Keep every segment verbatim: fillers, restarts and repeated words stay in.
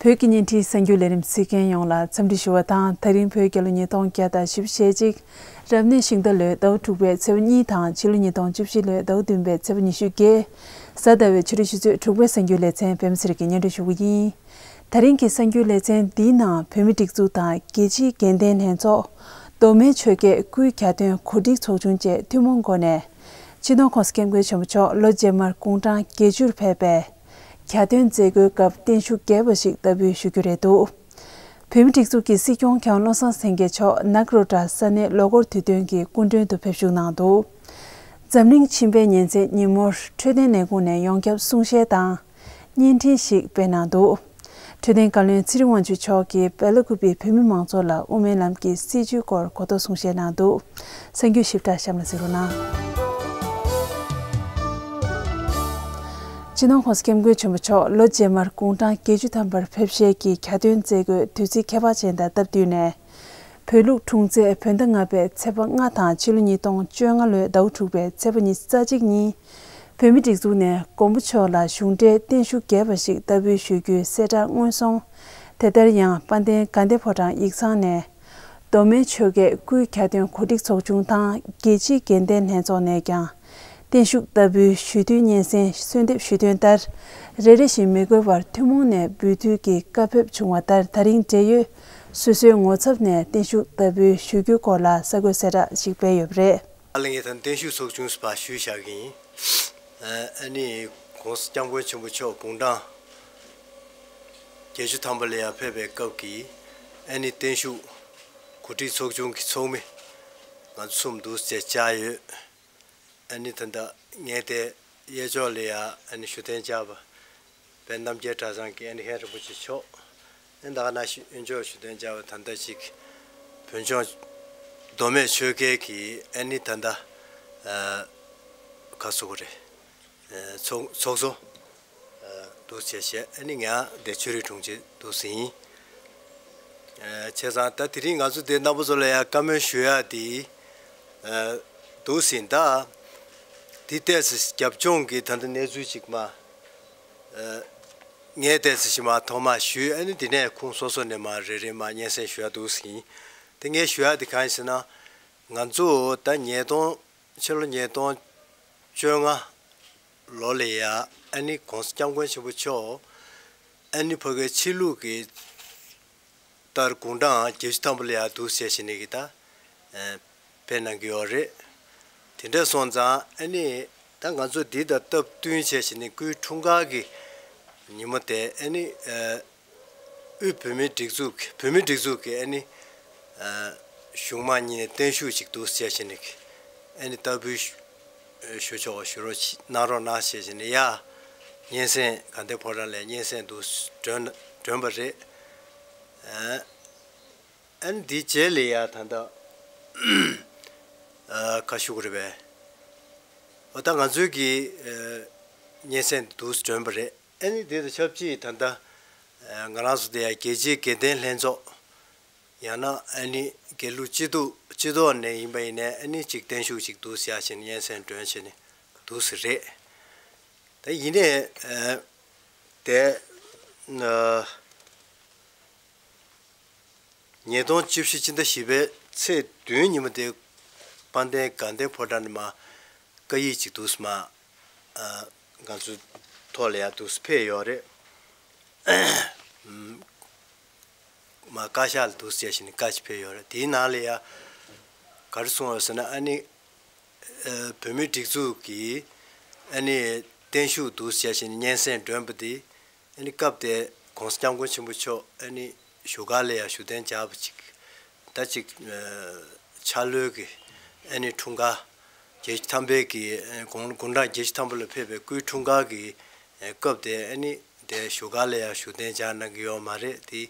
བོད་ཀྱི་བརྙན་འཕྲིན་གསར་འགྱུར་ལས་རིམ་གཟིགས་མཁན་ཡོངས་ལ་འཚམས་འདྲི་ཞུ་བ་དང་། ད་རིང་བོད་རྒྱལ་ལོ་ཉིས་སྟོང་བརྒྱ་དང་བཞི་བཅུ་ཞེ་གཅིག་རབ་གནས་ཤིང་རྟ་ལོའི་ཟླ་བ་དྲུག་པའི་ཚེས་པ་གཉིས་དང་། ཕྱི་ལོ་ཉིས་སྟོང་བཅུ་བཞི་ལོའི་ཟླ་བ་བདུན་པའི་ཚེས་པ་ཉི་ཤུ་བརྒྱད། གཟའ་ཟླ་བའི་ཕྱི་དྲོ་ཆུ་ཚོད་དྲུག་པའི་གསར་འགྱུར་ལེ་ཚན་པད་མ་ཚེ་རིང་གིས་སྙན་སྒྲོན་ཞུ་གི་ཡིན། ད་རིང་གི་གསར་འགྱུར་ལེ་ཚན་འདིའི་ནང་བོད་མིའི་སྒྲིག་འཛུགས་དང་རྒྱལ་སྤྱིའི་འགལ་ཟླའི་ལྷན་ཚོགས་མདོ་སྨད་ཆོལ་ཁའི་སྐུའི་གྱ་སྟོན་གོ་སྒྲིག་ཚོགས་ཆུང་བཅས་ཐུན་མོང་སྒོ་ནས་སྤྱི་ནོར་༸གོང་ས་༸སྐྱབས་མགོན་ཆེན་པོ་མཆོག་ལོ་རྗེས་མར་དགུང་གྲངས་བརྒྱད་ཅུར་ཕེབས་པའི་གྱ་སྟོན་མཛད་སྒོའི་སྐབས་བརྟན་བཞུགས་རྒྱས་པ་ཞིག་བསྟར་འབུལ་ཞུ་རྒྱུ་རེད་འདུག་བོད་མིའི་སྒྲིག་འཛུགས་ཀྱི་སྲིད་སྐྱོང་མཁས་དབང་བློ་བཟང་སེང་གེ་མཆོག་ནཱ་ག་རོ་ཊ་ས་གནས་ལོ་འཁོར་དུས་སྟོན་གྱི་སྐུ་མགྲོན་དུ་ཕེབས་བཞུགས་གནང་འདུག་འཛམ་གླིང་མཆིན་པའི་ཉིན་མཚན་ཉིན་མོར་འཕྲོད་བསྟེན་ལས་ཁུངས་ནས་ཡོངས་ཁྱབ་གསུང་བཤད་དང་བརྙན་འཕྲིན་ཞིག་སྤེལ་གནང་འདུག་འཕྲོད་བསྟེན་བཀའ་བློན་ཚེ་རིང་དབང་ཕྱུག་མཆོག་གིས་སྦེ་ལ་ཀུ་པའི་བོད་མི་མང་ཚོགས་ལ་དབུ་མའི་ལམ་གྱི་སྲིད་བྱུས་སྐོར་གོ་རྟོགས་གསུང་བཤད་གནང་འདུག་གསར་འགྱུར་ཞིབ་ཕྲ་གཤམ་ལ་གཟིགས་རོགས་གནང་། སྤྱི་ནོར་༸གོང་ས་༸སྐྱབས་མགོན་ཆེན་པོ་མཆོག་ལོ་རྗེས་མར་དགུང་གྲངས་བརྒྱད་ཅུ་ཐམ་པར་ཕེབས་བཞེས་ཀྱི་གྱ་སྟོན་མཛད་སྒོའི་དུས་ཚིགས་ཁྱད་པར་ཅན་དང་སྟབས་བསྟུན་ནས། བོད་ལུགས་འཁྲུངས་ཚེས་བོད་ཟླ་ལྔ་པའི་ཚེས་པ་ལྔ་དང་ཕྱི་ལོ་ཉིས་སྟོང་བཅོ་ལྔ་ལོའི་ཟླ་བ་དྲུག་པའི་ཚེས་པ་ཉི་ཤུ་རྩ་གཅིག་ཉིན། བོད་མིའི་སྒྲིག་འཛུགས་ནས་མགོན་པོ་མཆོག་ལ་གཞུང་འབྲེལ་བརྟན་བཞུགས་རྒྱས་པ་ཞིག་བསྟར་འབུལ་ཞུ་རྒྱུའི་གསལ་བསྒྲགས་སྔོན་སོང་། དེ་ལྟར་ཡང་དཔལ་ལྡན་དགའ་ལྡན་ཕོ་བྲང་ཡིག་ཚང་ནས། མདོ་སྨད་ཆོལ་ཁའི་སྐུའི་གྱ་སྟོན་གོ་སྒྲིག་ཚོགས་ཆུང་དང་རྒྱལ་སྤྱིའི་འགལ་ཟླའི་ལྷན་ཚོགས་ནས་ཀྱང་བརྟན་བཞུགས་བསྟར་འབུལ་ཞུ་དུས་སྙན་སེང་གསོལ་འདེབས་ཞུས་དོན་ལྟར། རེ་རེ་བཞིན་མི་དགོས་པར་ཐུན་མོང་ནས་འབུལ་སྡུད་ཀྱི་བཀའ་ཕེབས་བྱུང་བ་ལྟར། ད་རིང་འབྲེལ་ཡོད་སོ་སོའི་ངོ་ཚབ་ནས་བརྟན་བཞུགས་བསྟར་འབུལ་ཞུ་རྒྱུའི་སྐོར་ལ་གསར་འགོད་གསལ་བསྒྲགས་ཤིག་སྤེལ་ཡོད་པ་རེད། ཨ་ལེ། ངས་ད་བརྟན་བཞུགས་ཚོགས་ཆུང་ཕར་ཞུས་བཞག་གི་ཡིན། ཨ་ནི་༸གོང་ས་༸སྐྱབས་མགོན་ཆེན་པོ་མཆོག་དགུང་གྲངས་བརྒྱད་ཅུ་ཐམ་པ་ལ་ཡར་ཕེབས་པའི་སྐབས་ཀྱི་ཨ་ནི་བརྟན་བཞུགས་གོ་སྒྲིག་ཚོགས་ཆུང་གི་ཚོགས་མི་ང་ཚོ་གསུམ་འདུག་སེ་བཅར་ཡོད། ཨ་ནི་ད་ལྟ་ངས་དེ་གཡས་ཕྱོགས་ལ་ཡ་ཨ་ནི་ཞུ་གཏན་འཇགས་པ་དཔལ་རྣམ་རྒྱལ་གྲྭ་ཚང་གི་ཨ་ནི་ཧན་རིན་པོ་ཆེ་མཆོག་ཨ་ནི་ད་ག་ནང་བཞིན་གཡོན་ཕྱོགས་ཞུ་གཏན་འཇགས་པ་ད་ལྟ་ཅིག་བོད་ལྗོངས་མདོ་སྨད་ཆོལ་ཁའི་གི་ཨ་ནི་ད་ལྟ་ཨ་ག་ཟེར་དགོས་རེད། ཨ་ཚོགས་ཚོགས་གཙོ་འདུག་སེ་བྱས་བྱས། ཨ་ནི་ང་དེ་ཆོས་རིག་དྲུང་ཆེ་འདུག་སེ་ཡིན། ཨ་བྱས་ཙང་ད་དེ་རིང་ང་ཚོ་དེ་རྣམ་པ་ཚོ་ལ་ཡང་བཀའ་མོལ་ཞུ་ཡ་དེ་ཨ་འདུག་སེ་ཡིན། ད་དེ་ཏོག་ཙམ་རྒྱབ་ལྗོངས་ཀྱི་ད་ལྟ་གནས་ཚུལ་ཅིག་མ་ཨ་ངས་ཏོག་ཙམ་ཞིག་མ་ཐོག་མ་ཞུས། ཨ་ནི་དེ་ནས་ཁོང་སོ་སོ་ནས་མ་རེ་རེ་མ་སྙན་སེང་ཞུ་ཡ་འདུག་སེ་ཡིན། དེ་ངས་ཞུ་ཡ་དེ་གང་ཡིན་ཟེར་ན། ང་ཚོ་ད་ཉིས་སྟོང་ཕྱི་ལོ་ཉིས་སྟོང་བཅོ་ལྔ་ལོ་ལ་ཡ་ཨ་ནི་༸གོང་ས་༸སྐྱབས་མགོན་ཆེན་པོ་མཆོག་ཨ་ནི་ཕ་གིའི་ཕྱི་ལུགས་ཀྱི་ལྟར་དགུང་གྲངས་བརྒྱད་ཅུ་ཐམ་པ་ལ་ཡ་འདུག་སེ་བྱས་ནས་ཀྱི་ད་ཨ་ཕེབས་གནང་གི་ཡོད་རེད། དེ་འདྲ་སོང་ཙང་ཨ་ནི་ད་ང་ཚོ་འདི་དང་སྟབས་བསྟུན་བྱས་བྱས་ནས་སྐུའི་འཁྲུངས་སྐར་གྱི་ཉིན་མོ་དེ་ཨ་ནི་ཨ། དབུས་བོད་མིའི་སྒྲིག་འཛུགས་ཀྱི་བོད་མིའི་སྒྲིག་འཛུགས་ཀྱི་ཨ་ནི་ཨ་གཞུང་མང་གཉིས་ནས་བརྟན་བཞུགས་ཅིག་འདུག་སེ་བྱས་ནས་ཨ་ནི་བསྟར་འབུལ་ཞུ་ཞུ་ཆོག་ཞུ་རོགས་གནང་རོགས་གནང་ཞེས་བྱས་ནས་ཡ་སྙན་སེང་དགའ་ལྡན་ཕོ་བྲང་ལ་སྙན་སེང་འདུག་སྒྲོན་སྒྲོན་པ་རེད། ཨ་ཨ་ནི་འདིའི་རྗེས་ལ་ཡ་ད་ལྟ་ཨ་ག་ཞུ་དགོས་རེད་པས། འོ་ད་ང་ཚོའི་གི་ཨ་སྙན་སེང་འདུག་སྒྲོན་པ་རེད། ཨ་ནི་དེ་དང་ཆབས་ཅིག་ད་ལྟ་ང་རང་ཚོ་དེ་ཡང་རྒྱལ་སྤྱིའི་དགེ་ལྡན་ལྷན་ཚོགས་ཡང་ན་ཨ་ནི་དགེ་ལུགས་སྤྱི་འཐུས་སྤྱི་ཚོགས་ནས་ཡིན་པ་ཡིན་ནའི་ཨ་ནི་ཅིག་བརྟན་བཞུགས་ཅིག་འདུག་ཟེར་ཡ་བྱས་ནས་སྙན་སེང་སྒྲོན་བྱས་ནས་འདུག་ཟེར་རེད། ད་ཡིན་ནའི་ཨ་དེ་ཨ་ཉིས་སྟོང་བཅུ་བཞི་སྤྱི་ཟླ་བཞི་པའི་ཚེས་བདུན་ཉིན་མོ་དེ་དཔལ་ལྡན་དགའ་ལྡན་ཕོ་བྲང་ནས་མ་བཀའ་ཡིག་ཅིག་འདུག་སེ་མ་ཨ་ང་ཚོའི་ཐོག་ལ་ཡ་འདུག་སེ་ཕེབས་ཡོད་རེད། མ་བཀའ་ཤག་ལ་འདུག་སེ་བྱས་ནས་བཀའ་ཅིག་ཕེབས་ཡོད་རེད། དེའི་ནང་ལ་ཡ་ག་རེ་གསུངས་ཡོད་ཟེར་ན། ཨ་ནི་ཨ་བོད་མིའི་སྒྲིག་འཛུགས་ཀྱི་ཨ་ནི་བརྟན་བཞུགས་འདུག་སེ་བྱས་ནས་སྙན་སེང་སྒྲོན་པ་དེ། ཨ་ནི་སྐབས་དེ་༸གོང་ས་༸སྐྱབས་མགོན་ཆེན་པོ་མཆོག་ཨ་ནི་བཞུགས་སྒར་ལ་ཡང་བཞུགས་གདན་འཇགས་པ་ཅིག་ད་ཅིག་ཨ་འཆར་ལོའི་གི་ཨ་ནི་འཁྲུངས་སྐར་བརྒྱད་ཅུ་ཐམ་པའི་གི་ཨ་དགུང་དགུང་གྲངས་བརྒྱད་ཅུ་ཐམ་པ་ལ་ཕེབས་པའི་སྐུའི་འཁྲུངས་སྐར་གི་ཨ་སྐབས་དེ་ཨ་ནི་དེ་བཞུགས་སྒར་ལ་ཡང་བཞུགས་གདན་འཇགས་གནང་གི་ཡོད་མ་རེད། དེ་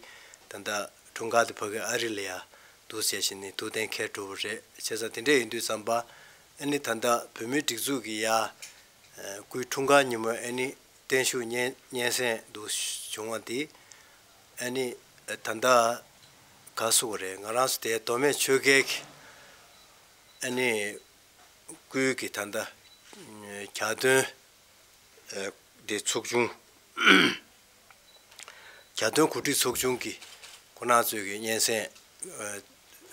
ད་ལྟ་འཁྲུངས་སྐར་དེ་ཕ་གི་ཨ་རི་ལ་ཡང་འདུག་སེ་བྱས་ནས་ཐུགས་གཏན་འཁེལ་འགྲོ་བ་རེད། བྱས་ཙང་དེ་འདྲ་ཡིན་དུས་ཙམ་པ་ཨ་ནི་ད་ལྟ་བོད་མིའི་སྒྲིག་འཛུགས་ཀྱི་ཡ་སྐུའི་འཁྲུངས་སྐར་ཉིན་མོ་ཨ་ནི་བརྟན་བཞུགས་སྙན་སྙན་སེང་འདུག་བྱུང་བ་འདི་ཨ་ནི་ད་ལྟ་ག་ཟེར་དགོས་རེད། ང་རང་ཚོ་དེ་མདོ་སྨད་ཆོལ་ཁའི་གི་ཨ་ནི་སྐུའི་གི་ད་ལྟ་གྱ་སྟོན་དེ་ཚོགས་ཆུང་ གྱ་སྟོན་གོ་སྒྲིག་ཚོགས་ཆུང་གིས་ཁོ་རང་ཚོའི་གི་སྙན་སེང་ཨ་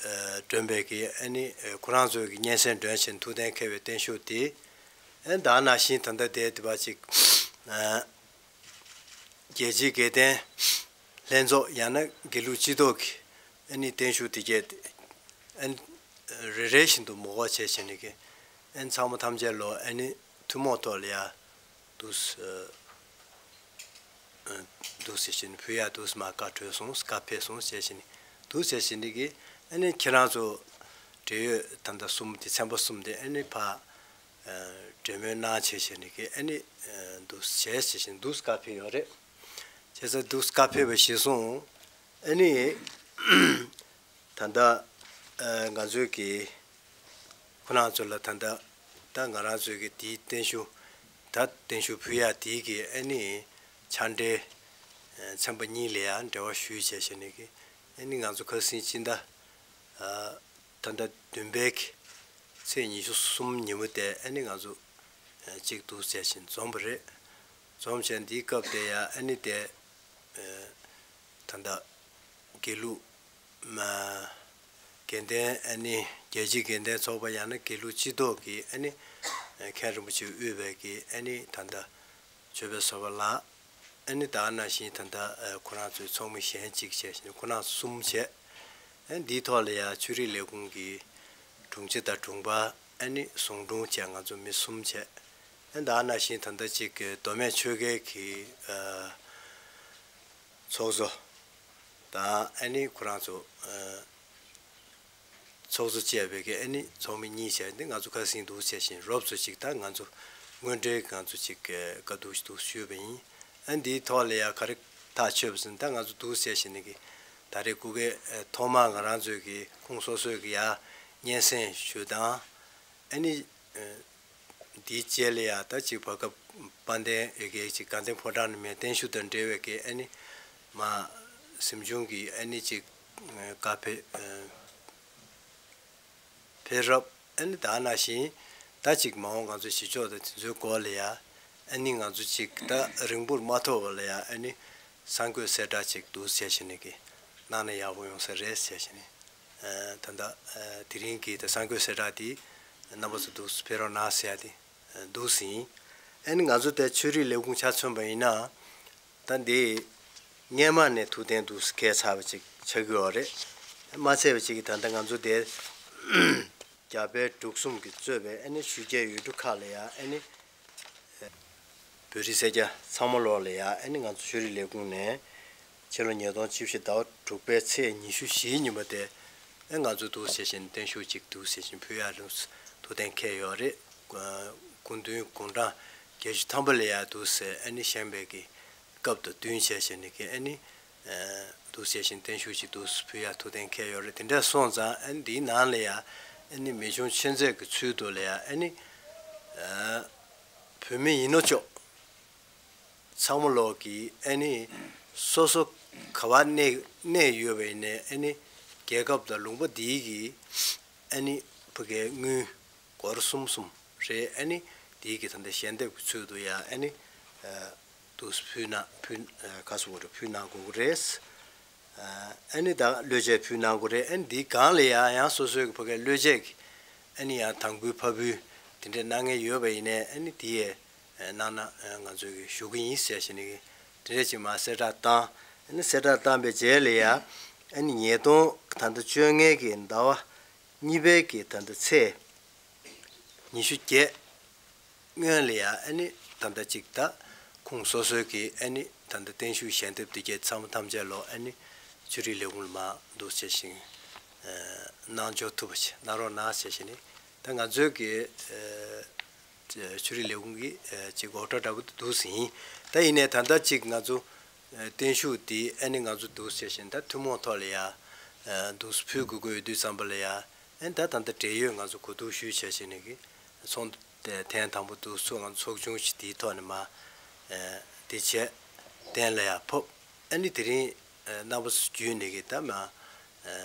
ཨ་སྒྲོན་པའི་གི་ཨ་ནི་ཨ་ཁོ་རང་ཚོའི་གི་སྙན་སེང་སྒྲོན་བཞིན་ཐུགས་གཏན་འཁེལ་བའི་བརྟན་བཞུགས་དེ་ཨ་ནི་ད་ནང་བཞིན་ད་ལྟ་དེ་དེ་བ་ཅིག་ཨ་རྒྱལ་སྤྱིའི་དགེ་ལྡན་ལྷན་ཚོགས་ཡང་ན་དགེ་ལུགས་སྤྱི་ཚོགས་ཀྱི་ཨ་ནི་བརྟན་བཞུགས་དེ་གས་ཨ་ནི་རེ་རེ་བཞིན་དུ་མོ་གོ་བྱས་བྱས་ནས་གི་ཨ་ནི་ཚང་མ་ཐམས་ཅད་ལོ་ཨ་ནི་ཐུན་མོང་ཐོག་ལ་ཡ་འདུག་སེ་འདུག་ཟེར་བཞིན་ཕུལ་ཡ་འདུག་སེ་མ་བཀའ་གྲོལ་སོང་བཀའ་ཕེབས་སོང་ཟེར་བཞིན་འདུག་ཟེར་བཞིན་འདི་གི་ཨ་ནི་ཁྱེད་རང་ཚོ་འབྲེལ་ཡོད་ད་ལྟ་གསུམ་དེ་ཚན་པ་གསུམ་དེ་ཨ་ནི་ཕ་གྲོས་མོལ་གནང་བྱས་བྱས་ནས་གི་ཨ་ནི་འདུག་བྱས་བྱས་བཞིན་འདུག་བཀའ་ཕེབས་ཡོད་རེད། བྱས་ཙང་འདུག་བཀའ་ཕེབས་པ་གཞིར་བཟུང་ཨ་ནི། ད་ལྟ་ང་ཚོའི་གི་ཁོ་རང་ཚོ་ལ་ད་ལྟ་ད་ང་རང་ཚོའི་གི་དེའི་བརྟན་བཞུགས་ད་བརྟན་བཞུགས་ཕུལ་ཡ་དེའི་གི་ཨ་ནི་ཕྱག་འབྲེལ་ཚན་པ་གཉིས་ལ་ཡང་འབྲེལ་བ་ཞུས་བྱས་བྱས་ནས་གི་ཨ་ནི་ང་ཚོ་ཁ་སང་སྤྱི་ཟླ་ད་ལྟ་བདུན་པའི་གི་ཚེས་ཉི་ཤུ་གསུམ་ཉིན་མོ་དེ་ཨ་ནི་ང་ཚོ་གཅིག་འདུག་བྱས་བཞིན་འཛོམས་པ་རེད། འཛོམས་བྱས་འདིའི་སྐབས་དེ་ཡང་ཨ་ནི་དེ། ད་ལྟ་དགེ་ལུགས་མ་དགེ་ལྡན་ཨ་ནི་རྒྱལ་སྤྱིའི་དགེ་ལྡན་ཚོགས་པ་ཡང་ན་དགེ་ལུགས་སྤྱི་ཚོགས་ཀྱི་ཨ་ནི་མཁན་རིན་པོ་ཆེ་དབུས་པའི་གི་ཨ་ནི་ད་ལྟ་ཆོས་དཔོན་ཟུར་པ་ལགས་ཨ་ནི་ད་ནང་བཞིན་ད་ལྟ་ཁོ་རང་ཚོའི་ཚོགས་མི་གཞན་གཅིག་བྱས་ཤིང་ཁོ་རང་གསུམ་བྱས་ཨ་ནི་འདིའི་ཐོག་ལ་ཡང་ཆོས་རིག་ལས་ཁུངས་ཀྱི་དྲུང་ཆེ་དང་དྲུང་འཕར་ཨ་ནི་ཟུང་དྲུང་བྱས་ང་ཚོ་མི་གསུམ་བྱས་ཨ་ནི་ད་ནང་བཞིན་ད་ལྟ་གཅིག་གི་མདོ་སྨད་ཆོལ་ཁའི་གི་ཨ། ཚོགས་གཙོ་དང་ཨ་ནི་ཁོ་རང་ཚོ་ཨ་ཚོགས་གཙོ་བཅས་པའི་གི་ཨ་ནི་ཚོགས་མི་གཉིས་བྱས་ཏེ་ང་ཚོ་ཁ་སང་འདུག་བྱས་ཤིང་རོབ་ཚོ་གཅིག་དང་ང་ཚོ་དངོས་འབྲེལ་ང་ཚོ་གཅིག་གི་བཀའ་བསྡུར་འདུག་ཞུས་པ་ཡིན། ཨ་འདིའི་ཐོག་ལ་ཡང་ག་རེ་ཐག་ཆོད་པ་ཟིན་ད་ང་ཚོ་འདུག་བྱས་ཤིང་ནི་གི་ད་རེས་སྐུ་སྒེར་ཐོག་མར་ང་རང་ཚོའི་གི་ཁོང་སོ་སོའི་གི་ཡ་སྙན་སེང་ཞུ་དང་ཨ་ནི། འདིའི་རྗེས་ལ་ཡང་ད་ཅིག་བར་སྐབས་དཔལ་ལྡན་ཨེ་གའི་ཅིག་དགའ་ལྡན་ཕོ་བྲང་ནས་མའི་བརྟན་བཞུགས་དང་འབྲེལ་བའི་གི་ཨ་ནི་མ་གཟིམ་ཆུང་གི་ཨ་ནི་ཅིག་བཀའ་ཕེབས་ཕེབས་རབས་ཨ་ནི་ད་ནང་བཞིན་ད་ཅིག་མ་འོངས་ང་ཚོ་གཞིས་ཆགས་དང་དེ་ཚོའི་སྐོར་ལ་ཡང་ཨ་ནི་ང་ཚོ་ཅིག་ད་རིང་པོར་མ་ཐོགས་པ་ལ་ཡང་ཨ་ནི་གསར་འགོད་གསལ་བསྒྲགས་ཅིག་འདུག་ཟེར་བཞིན་ནས་གི་གནང་ན་ཡག་པོ་ཡོང་ས་རེད་ཟེར་བཞིན་ནས། ད་ལྟ་དེ་རིང་གི་ད་གསར་འགོད་གསལ་བསྒྲགས་དེ་རྣམ་པ་ཚོ་འདུག་ཕེབས་རོགས་གནང་ཟེར་ཡ་དེ་འདུག་ཟིན། ཨ་ནི་ང་ཚོ་དེ་ཆོས་རིག་ལས་ཁུངས་ཆ་མཚོན་པ་ཡིན་ན་ད་འདི་སྔས་མ་ནས་ཐུགས་གཏན་འདུག་གས་ཚར་བ་ཅིག་ཆགས་ཀྱི་ཡོད་རེད། མ་ཚད་པ་ཅིག་གིས་ད་ལྟ་ང་ཚོ་དེ་རྒྱ་བལ་འབྲུག་གསུམ་གྱིས་གཙོས་པའི་ཨ་ནི་ཆོས་རྒྱལ་ཡུལ་གྲུ་ཁག་ལ་ཡ་ཨ་ནི། བོད་རིགས་སེར་སྐྱ་ཚང་མ་ལོག་ལ་ཡ་ཨ་ནི་ང་ཚོ་ཆོས་རིག་ལས་ཁུངས་ནས་ཕྱི་ལོ་ཉིས་སྟོང་བཅུ་བཞི་ཟླ་བ་དྲུག་པའི་ཚེས་ཉི་ཤུ་བཞིའི་ཉིན་མོ་དེ་ཨ་ང་ཚོ་འདུག་ཟེར་བཞིན་བརྟན་བཞུགས་ཅིག་འདུག་ཟེར་བཞིན་ཕུལ་ཡ་ལུགས་ཐུགས་གཏན་འཁེལ་ཡོད་རེད། སྐུ་མདུན་དགུང་གྲངས་བརྒྱད་ཅུ་ཐམ་པ་ལ་ཡ་འདུག་ཟེར་ཨ་ནི་བཞེངས་པའི་གི་སྐབས་དང་བསྟུན་བྱས་བྱས་ནས་གི་ཨ་ནི་འདུག་ཟེར་བཞིན་བརྟན་བཞུགས་ཅིག་འདུག་ཕུལ་ཡ་ཐུགས་གཏན་འཁེལ་ཡོད་རེད། དེ་འདྲ་སོང་ཙང་ཨ་ནི་འདིའི་ནང་ལ་ཡ་ཨ་ནི་མི་ཆུང་ཆེན་ཚད་ཀྱི་ཚུལ་དུ་ལ་ཡ་ཨ་ནི། བོད་མི་ཡིན་ནོ་ཅོག་ཚང་མ་ལོག་གིས་ཨ་ནི་སོ་སོ་ག་བ་གནས་གནས་ཡོད་པ་ཡིན་ནའི་ཨ་ནི་རྒྱལ་ཁབ་དང་ལུང་པ་འདིའི་གི་ཨ་ནི་ཕ་གའི་དངུལ་སྒོར་གསུམ་གསུམ་རེད། ཨ་ནི་འདིའི་གི་ད་ལྟ་ཞལ་འདེབས་ཀྱི་ཚུལ་དུ་ཡ་ཨ་ནི་འདུག་ཕུལ་ན་ཕུལ་ག་སུ་བོ་རེ་ཕུལ་གནང་དགོས་ཀྱི་རེད། ཨ་ནི་ད་བློས་བྱས་ཕུལ་གནང་དགོས་རེད། ཨ་ནི་འདིའི་སྒང་ལ་ཡང་ཡང་སོ་སོའི་གི་ཕ་གའི་བློས་བྱས་ཀྱི་ཨ་ནི་ཡང་དང་འབུལ་ཕ་འབུལ་དེ་འདྲས་གནང་མཁན་ཡོད་པ་ཡིན་ནའི་ཨ་ནི་དེ་ཡས་གནང་ན་ང་ཚོས་གི་ཞུ་གི་ཡིན་ཟེར་བཞིན་ནི་དེ་འདྲས་ཅིག་མ་གསལ་བསྒྲགས་བཏང་། ཨ་ནི་གསལ་བསྒྲགས་བཏང་པའི་རྗེས་ལ་ཡང་ཨ་ནི་ཉིས་སྟོང་ད་ལྟ་བཅོ་ལྔའི་གི་ཟླ་བ་གཉིས་པའི་གི་ད་ལྟ་ཚེས་ཉི་ཤུ་བརྒྱད། སྔོན་ལ་ཡང་ཨ་ནི་ད་ལྟ་ཅིག་ད་ཁོང་སོ་སོའི་གི་ཨ་ནི་ད་ལྟ་བརྟན་བཞུགས་ཞལ་འདེབས་འདི་གའི་ཚང་མ་ཐམས་ཅད་ལོ་ཨ་ནི་ཆོས་རིག་ལས་ཁུངས་ལ་མ་འདུག་བྱས་ཤིང་གནང་ཆོག་ཐུབ་པ་ཅིག་གནང་རོགས་གནང་བྱས་ཤིང་ནི་ད་ང་ཚོའི་གི་ཆོས་རིག་ལས་ཁུངས་ཀྱི་ཅིག་འོག་གྲངས་འདྲ་པོ་འདུག་ཟིན། ད་ཡིན་ནའི་ད་ལྟ་ཅིག་ང་ཚོ་བརྟན་བཞུགས་འདི་ཨ་ནི་ང་ཚོ་འདུག་བྱས་ཤིང་ད་ཐུན་མོང་ཐོག་ལ་ཡ་འདུག་ཕུལ་དགོས་ཀྱི་ཡོད་དུས་ཙམ་པ་ལ་ཡ། ཨན་ད་ད་ལྟ་འབྲེལ་ཡོད་ང་ཚོ་གོ་བསྡུར་ཞུས་བྱས་བྱས་ནས་ཀྱི་ཚོགས་འདུ་དེ་ཐེངས་དང་པོ་འདུག་ཚོགས་ང་ཚོ་ཚོགས་ཆུང་ཞིག་དེའི་ཐོག་ནས་མ་དེ་བྱས་གཏན་ལ་ཡར་ཕབ། ཨ་ནི་དེ་རིང་རྣམ་པ་ཚོ་བརྒྱུད་ནས་ཀྱི་ད་མ་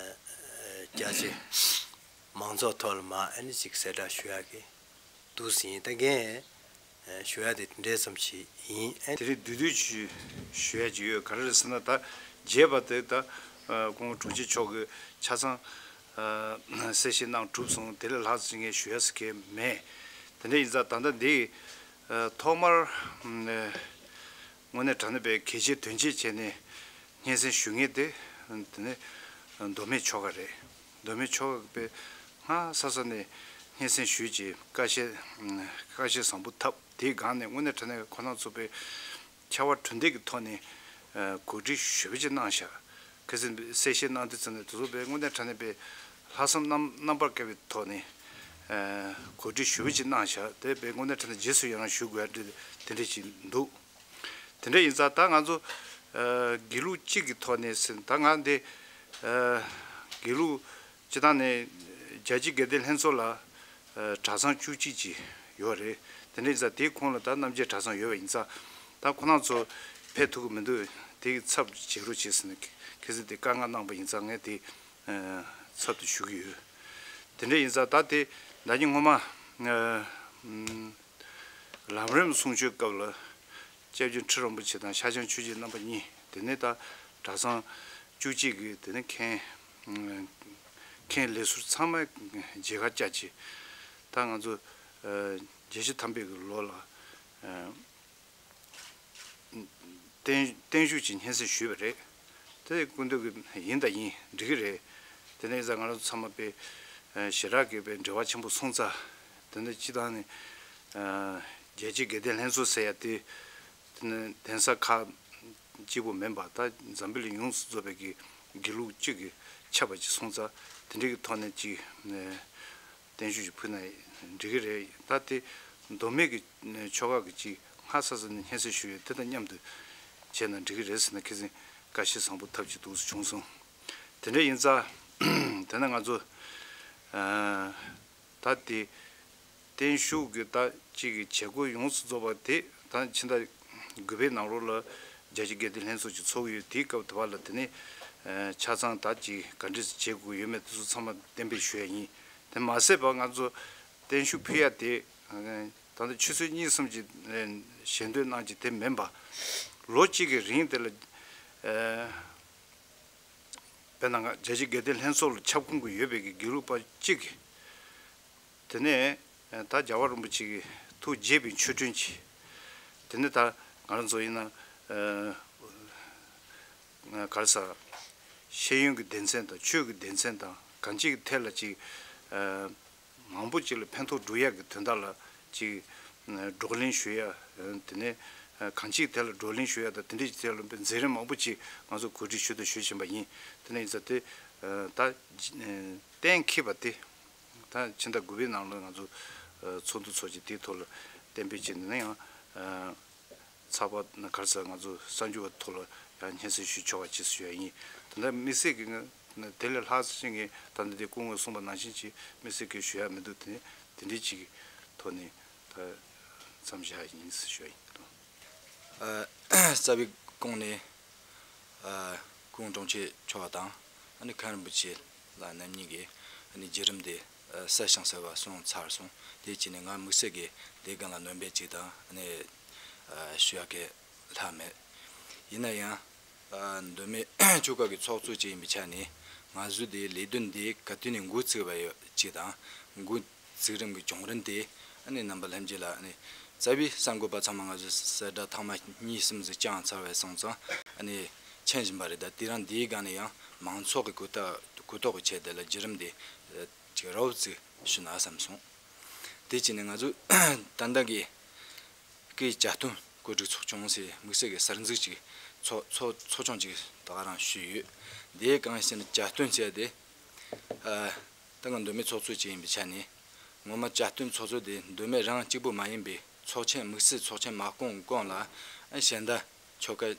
རྒྱ་ཆེ་མང་ཚོགས་ཐོག་ལ་མ་ཨ་ནི་ཅིག་གསལ་བསྒྲགས་ཞུ་ཡག་གི་འདུག་ཟིན། ད་རྒན་ ཞུ་ཡ་དེ་དེ་འདྲའི་ཙམ་ཞིག་ཡིན། ཨེ། དེ་རིང་བསྡུས་བསྡུས་ཅིག་ཞུ་ཡ་ཅིག་ཡོད། ག་རེ་རེད་ཟེར་ན། ད་རྒྱས་པ་དེ་ད་སྐུ་ངོ་དྲུང་ཆེ་མཆོག་གིས་ཆ་ཚང་གསལ་བཤད་གནང་གྲུབ་སོང་། དེ་ལས་ལྷག་ཙམ་ངས་ཞུ་ཡ་ཟེར་མཁན་མེད། དེ་འདྲ་ཡིན་ཙང་ད་ལྟ་འདི་ཐོག་མར་དངོས་གནས་དྲང་གནས་པའི་གལ་ཆེ་དོན་ཆེ་བྱས་ནས་སྙན་སེང་ཞུ་མཁན་དེ་དེ་ནི་མདོ་སྨད་ཆོལ་ཁ་རེད། མདོ་སྨད་ཆོལ་ཁ་པས་སྔ་ས་ས་ནས་སྙན་སེང་ཞུས་ཀྱི་བཀའ་བཤད་བཀའ་བཤད་བཟང་པོ་བཏབ། དེའི་སྒང་ནས་དངོས་གནས་དྲང་གནས་ཁོ་རང་ཚོ་པས་ཕྱར་བ་གྲུ་འདེགས་ཀྱི་ཐོག་ནས་གོ་སྒྲིག་ཞུ་བ་ཅིག་གནང་ཤག། ཁ་སང་གསལ་བཤད་གནང་དུས་ཙམ་ནས་དེ་ཚོ་པས་དངོས་གནས་དྲང་གནས་པའི་ལྷག་བསམ་རྣམ་རྣམ་པར་དཀར་བའི་ཐོག་ནས་གོ་སྒྲིག་ཞུ་བ་ཅིག་གནང་ཤག། དེ་པས་དངོས་གནས་དྲང་གནས་རྗེས་སུ་ཡི་རང་ཞུ་དགོས་ཡ་དེ་འདྲ་ཅིག་འདུག། དེ་འདྲ་ཡིན་ཙང་ད་ང་ཚོ་ཨ་དགེ་ལུགས་གཅིག་གི་ཐོག་ནས་ཟེར། ད་ང་འདི་ཨ་དགེ་ལུགས་སྤྱི་བཏང་ནས་རྒྱལ་སྤྱིའི་དགེ་ལྡན་ལྷན་ཚོགས་ལ་ཨ་གྲྭ་ཚང་བཅུ་གཅིག་ཅིག་ཡོད་རེད། དེ་འདྲ་ཡིན་ཙང་དེའི་ཁོངས་ལ་ད་རྣམ་རྒྱལ་གྲྭ་ཚང་ཡོད་པ་ཡིན་ཙང་། ད་ཁོ་རང་ཚོ་ཕེབས་ཐུབ་ཀྱི་མི་འདུག། དེ་གི་ཚབ་བྱེད་རོགས་བྱེད་ཟེར་ནས་ཁ་སང་དེ་བཀའ་མངགས་གནང་པ་ཡིན་ཙང་། ངས་དེ་ཚབ་ཏུ་ཞུ་གི་ཡོད། དེ་འདྲ་ཡིན་ཙང་ད་དེ་ཟླ་ཉིན་སྔོན་མ་ཨ་ལམ་རིམ་གསུང་ཆོས་སྐབས་ལ་སྐྱབས་རྗེ་ཁྲི་རིན་པོ་ཆེ་དང་ཤར་བྱང་ཆོས་རྗེ་རྣམ་པ་གཉིས། དེ་ནས་ད་གྲྭ་ཚང་བཅུ་གཅིག་གི་དེ་ནས་མཁན་མཁན་ལས་ཟུར་ཚང་མ་མཇལ་ཁ་བཅར་བྱས། ད་ང་ཚོ་ཨ་བརྒྱད་ཅུ་ཐམ་པའི་གི་ལོ་ལ་ཨ་བརྟན་བརྟན་བཞུགས་ཀྱི་སྙན་སེང་ཞུས་པ་རེད། དེ་སྐུ་མདུན་གྱི་ཡིན་དང་ཡིན། འགྲིག་གི་རེད། དེ་ནས་ཡིན་ཙང་ང་རང་ཚོ་ཚང་མ་དཔེ་ཞེ་དྲག་གི་དཔེ་འབྲེལ་བ་ཆེན་པོ་སོང་ཙང་། དེ་ནས་སྤྱི་བཏང་ནས་རྒྱལ་སྤྱིའི་དགེ་ལྡན་ལྷན་ཚོགས་ཟེར་ཡ་དེ་དེ་ནས་གདན་ས་ཁག་གཅིག་པོ་མིན་པ། ད་འཛམ་བུ་གླིང་ཡོངས་སུ་རྫོགས་པའི་གི་དགེ་ལུགས་གཅིག་གི་ཆབ་པ་ཅིག་སོང་ཙང་། དེ་འདྲའི་གི་ཐོག་ནས་ཅིག་བརྟན་བཞུགས་ཅིག་ཕུལ་ན་འགྲིག་གི་རེད། ད་དེ་མདོ་སྨད་ཀྱི་ཆོལ་ཁ་གི་ཅིག་སྔ་ས་ས་ནས་སྙན་སེང་ཞུས་ཡོད། དེ་དང་མཉམ་དུ་བྱས་ན་འགྲིག་གི་རེད་ཟེར་ནས་ཁ་སང་བཀའ་བཤད་བཟང་པོ་ཐབས་ཅིག་འདུག་སེ་བྱུང་སོང་། དེ་འདྲ་ཡིན་ཙང་དེ་ནས་ང་ཚོ་ཨ་ད་དེ་བརྟན་བཞུགས་ཀྱི་ད་ཅིག་གི་བྱེད་སྒོ་ཡོངས་སུ་རྫོགས་པ་དེ་ད་ཕྱི་ཟླ་དགུ་པའི་ནང་ལོགས་ལ་རྒྱལ་སྤྱིའི་དགེ་ལྡན་ལྷན་ཚོགས་ཀྱི་ཚོགས་ཡོད། དེའི་སྐབས་དེ་བར་ལ་དེ་ནས་ཨ་ཆ་ཚང་ད་ཅིག་ག་འདྲས་བྱེད་དགོས་ཡོད་མེད་དེ་ཚོ་ཚང་མ་གཏན་འབེབས་ཞུ་ཡ་ཡིན། དེ་མ་ཟད་པ་ང་ཚོ་བརྟན་བཞུགས་ཕུལ་ཡ་དེ་ད་ལྟ་ཆུ་ཚོད་གཉིས་གསུམ་གྱི་ཨ་ཞལ་འདོན་གནང་གི་དེ་མིན་པ། ལོ་གཅིག་གི་རིང་དེ་ལ་ཨ་དཔེར་ན་ང་རྒྱལ་སྤྱིའི་དགེ་ལྡན་ལྷན་ཚོགས་ལ་ཁྱབ་ཁོངས་ཀྱི་ཡོད་པའི་གི་དགེ་ལུགས་པ་གཅིག་གིས། དེ་ནས་ད་རྒྱལ་བ་རིན་པོ་ཆེ་གི་ཐུགས་དགྱེས་པའི་མཆོད་སྤྲིན་གྱིས། དེ་ནས་ད་ང་རང་ཚོ་ཡིན་ན་ཨ་ག་རེ་ཟ། ཤེས་ཡོན་གྱི་སྡེ་ཚན་དང་ཆོས་ཀྱི་སྡེ་ཚན་དང་གང་ཅིའི་ཐད་ལ་ཅིག་ཨ་མང་པོ་ཅིག་ལ་ཕན་ཐོགས་སྒྲུབ་ཡག་གི་དོན་དག་ལ་ཅིག་བགྲོ་གླེང་ཞུ་ཡ། དེ་ནས་གང་ཅིའི་ཐད་ལ་བགྲོ་གླེང་ཞུ་ཡ་དང་དེ་འདྲའི་ཐད་ལ་མཛད་རིམ་མང་པོ་ཅིག་ང་ཚོ་གོ་སྒྲིག་ཞུ་དང་ཞུ་བཞིན་པ་ཡིན། དེ་ནས་ཡིན་ཙང་དེ་ད་གཏན་འཁེལ་བ་དེ། ད་ཕྱི་ཟླ་དགུ་པའི་ནང་ལ་ང་ཚོ་ཚོགས་འདུ་ཚོགས་ཀྱི་དེའི་ཐོག་ལ་གཏན་འབེབས་བྱས་ནས་ཡང་ཚགས་པར་ག་རེ་ཟ། ང་ཚོ་གསར་འགྱུར་བ་ཐོག་ལ་ཡང་སྙན་སེང་ཞུ་ཆོག་པ་ཅིག་ཞུ་ཡ་ཡིན། དེ་འདྲ་དམིགས་བསལ་གྱི་ང་དེ་ལས་ལྷག་ཅིག་ངས་ད་ལྟ་དེ་སྐུ་ངོས་གསུངས་པ་ནང་བཞིན་ཅིག་དམིགས་བསལ་གྱི་ཞུ་ཡ་མི་འདུག། དེ་ནས་དེ་འདྲའི་ཅིག་གི་ཐོག་ནས་ད་མཚམས་བཞག་ཡིན་ཞུ་ཡ་ཡིན། ཨ་རྩ་བའི་གོང་ནས་ཨ་སྐུ་ངོ་དྲུང་ཆེ་མཆོག་དང་ཨ་ནི་མཁན་རིན་པོ་ཆེ་ལགས་རྣམ་གཉིས་ཀྱིས་ཨ་ནི་བརྒྱུད་རིམ་དེ་ཨ་གསལ་ཞིང་གསལ་བ་གསུངས་ཚར་སོང་། དེ་བྱས་ནས་ང་དམིགས་བསལ་གྱིས་དེའི་སྒང་ལ་སྣོན་པ་ཅིག་དང་ཨ་ནི་ཨ་ཞུ་ཡག་གི་ལྷག་མེད། ཡིན་ན་ཡང་ཨ་མདོ་སྨད་ཆོལ་ཁ་གི་ཚོགས་གཙོ་ཅིག་ཡིན་པའི་ཆ་ནས་ང་ཚོའི་དེའི་ལས་དོན་དེ་ག་དུས་ནས་འགོ་བཙུགས་པ་ཡོད་ཅིག་དང་། འགོ་བཙུགས་རིམ་གྱི་བྱུང་རིམ་དེ་ཨ་ནི་རྣམ་པ་ལྷན་རྒྱས་ལ་ཨ་ནི་རྩ་བའི་གསར་འགོད་པ་ཚང་མ་ང་ཚོས་གསལ་བསྒྲགས་ཐེངས་མ་གཉིས་གསུམ་ཟིག་བསྐྱངས་ཚར་བ་སོང་ཙང་ཨ་ནི་མཁྱེན་བཞིན་པ་རེད། ད་དེ་རིང་འདིའི་སྒང་ནས་ཡང་མང་ཚོགས་ཀྱི་གོ་རྟོགས་གོ་རྟོགས་ཀྱི་ཆེད་དུ་ལ་བརྒྱུད་རིམ་དེ་ཅིག་རོབ་ཙམ་ཞུ་ན་བསམ་སོང་། དེ་བྱས་ནས་ང་ཚོས་ད་ལྟ་གི་སྐུའི་གྱ་སྟོན་གོ་སྒྲིག་ཚོགས་ཆུང་ཟེར་དམིགས་བསལ་གྱི་གསར་འཛུགས་ཅིག་ཚོགས་ཚོགས་ཚོགས་ཆུང་ཅིག་ད་ག་རང་ཞུས་ཡོད། དེ་གང་ཡིན་ཟེར་ན་གྱ་སྟོན་ཟེར་དེ་ཨ་ད་ང་མདོ་སྨད་ཚོགས་གཙོ་ཅིག་ཡིན་པའི་ཆ་ནས་ངོ་མ་གྱ་སྟོན་ཚོགས་གཙོ་དེ་མདོ་སྨད་རང་གཅིག་པུ་མ་ཡིན་པའི་ཚོགས་ཆེན་དམིགས་བསལ་ཚོགས་ཆེན་མ་བསྐོངས་གོང་ལ་ཨ་གཞན་དག་ཆོལ་ཁ་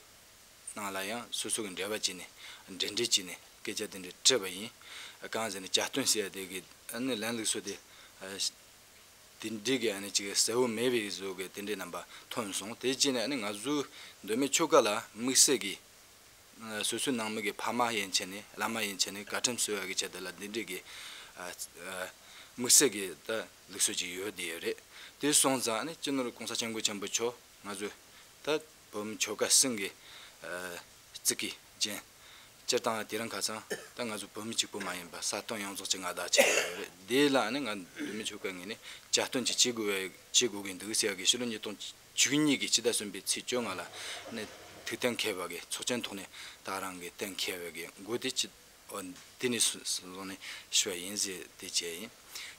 ནང་ལ་ཡང་སོ་སོ་གི་འབྲེལ་བ་བྱས་ནས་འབྲེལ་འདྲིས་བྱས་ནས་སྐད་ཆ་དེ་འདྲ་དྲིས་པ་ཡིན། གང་ཟེར་ན་གྱ་སྟོན་ཟེར་ཡ་དེ་གི་ཨ་ནི་ལན་ལུགས་སྲོལ་དེ་ཨ་དེ་འདྲའི་གི་ཨ་ནི་ཅིག་གསལ་བོ་མེད་པའི་བཟོ་གི་དེ་འདྲའི་རྣམ་པ་ཐོན་སོང་། དེ་བྱས་ནས་ཨ་ནི་ང་ཚོའི་མདོ་སྨད་ཆོལ་ཁ་ལ་དམིགས་བསལ་གྱི་ཨ་སོ་སོའི་ནང་མི་གི་ཕ་མ་ཡན་ཆད་ནས་བླ་མ་ཡན་ཆད་ནས་བཀའ་ཁྲིམས་སྲུང་ཡ་གི་ཆེད་དུ་ལ་འདི་འདྲའི་གི་ཨ་ཨ་ དམིགས་བསལ་གྱི་ད་ལུགས་སྲོལ་ཅིག་ཡོད་བསྡད་ཡོད་རེད། དེ་སོང་ཙང་ནི་སྤྱི་ནོར་༸གོང་ས་༸སྐྱབས་མགོན་ཆེན་པོ་མཆོག་ང་ཚོ་ད་བོད་མི་ཆོལ་ཁ་གསུམ་གྱི་ཨ་གཙུག་གི་རྒྱན་སྤྱིར་བཏང་དེ་རིང་ཁ་སང་ད་ང་ཚོ་བོད་མི་གཅིག་པུ་མ་ཡིན་པ་ས་སྟོང་ཡོངས་རྫོགས་ཀྱི་མངའ་བདག་ཆགས་ཡོད་རེད། དེ་ལ་ནི་ང་བོད་མི་ཆོལ་ཁ་ངོས་ནས་གྱ་སྟོན་ཅིག་བྱེད་དགོས་བྱེད་དགོས་ཀྱི་འདུག་ཟེར་ཡ་གི་ཕྱི་ལོ་ཉིས་སྟོང་བཅུ་གཉིས་ཀྱི་སྤྱི་ཟླ་གསུམ་པའི་ཚེས་བཅོ་ལྔ་ལ་ནི་ཐུགས་གཏན་འཁེལ་བ་གི་ཚོགས་ཆེན་ཐོག་ནས་ད་རང་གི་གཏན་འཁེལ་བའི་གི་འགོ་དེ་ཅི། འོ། དེ་ནས་བཟུང་ནས་ཞུ་བ་ཡིན་ཟེར་དེ་བྱས་ཡིན།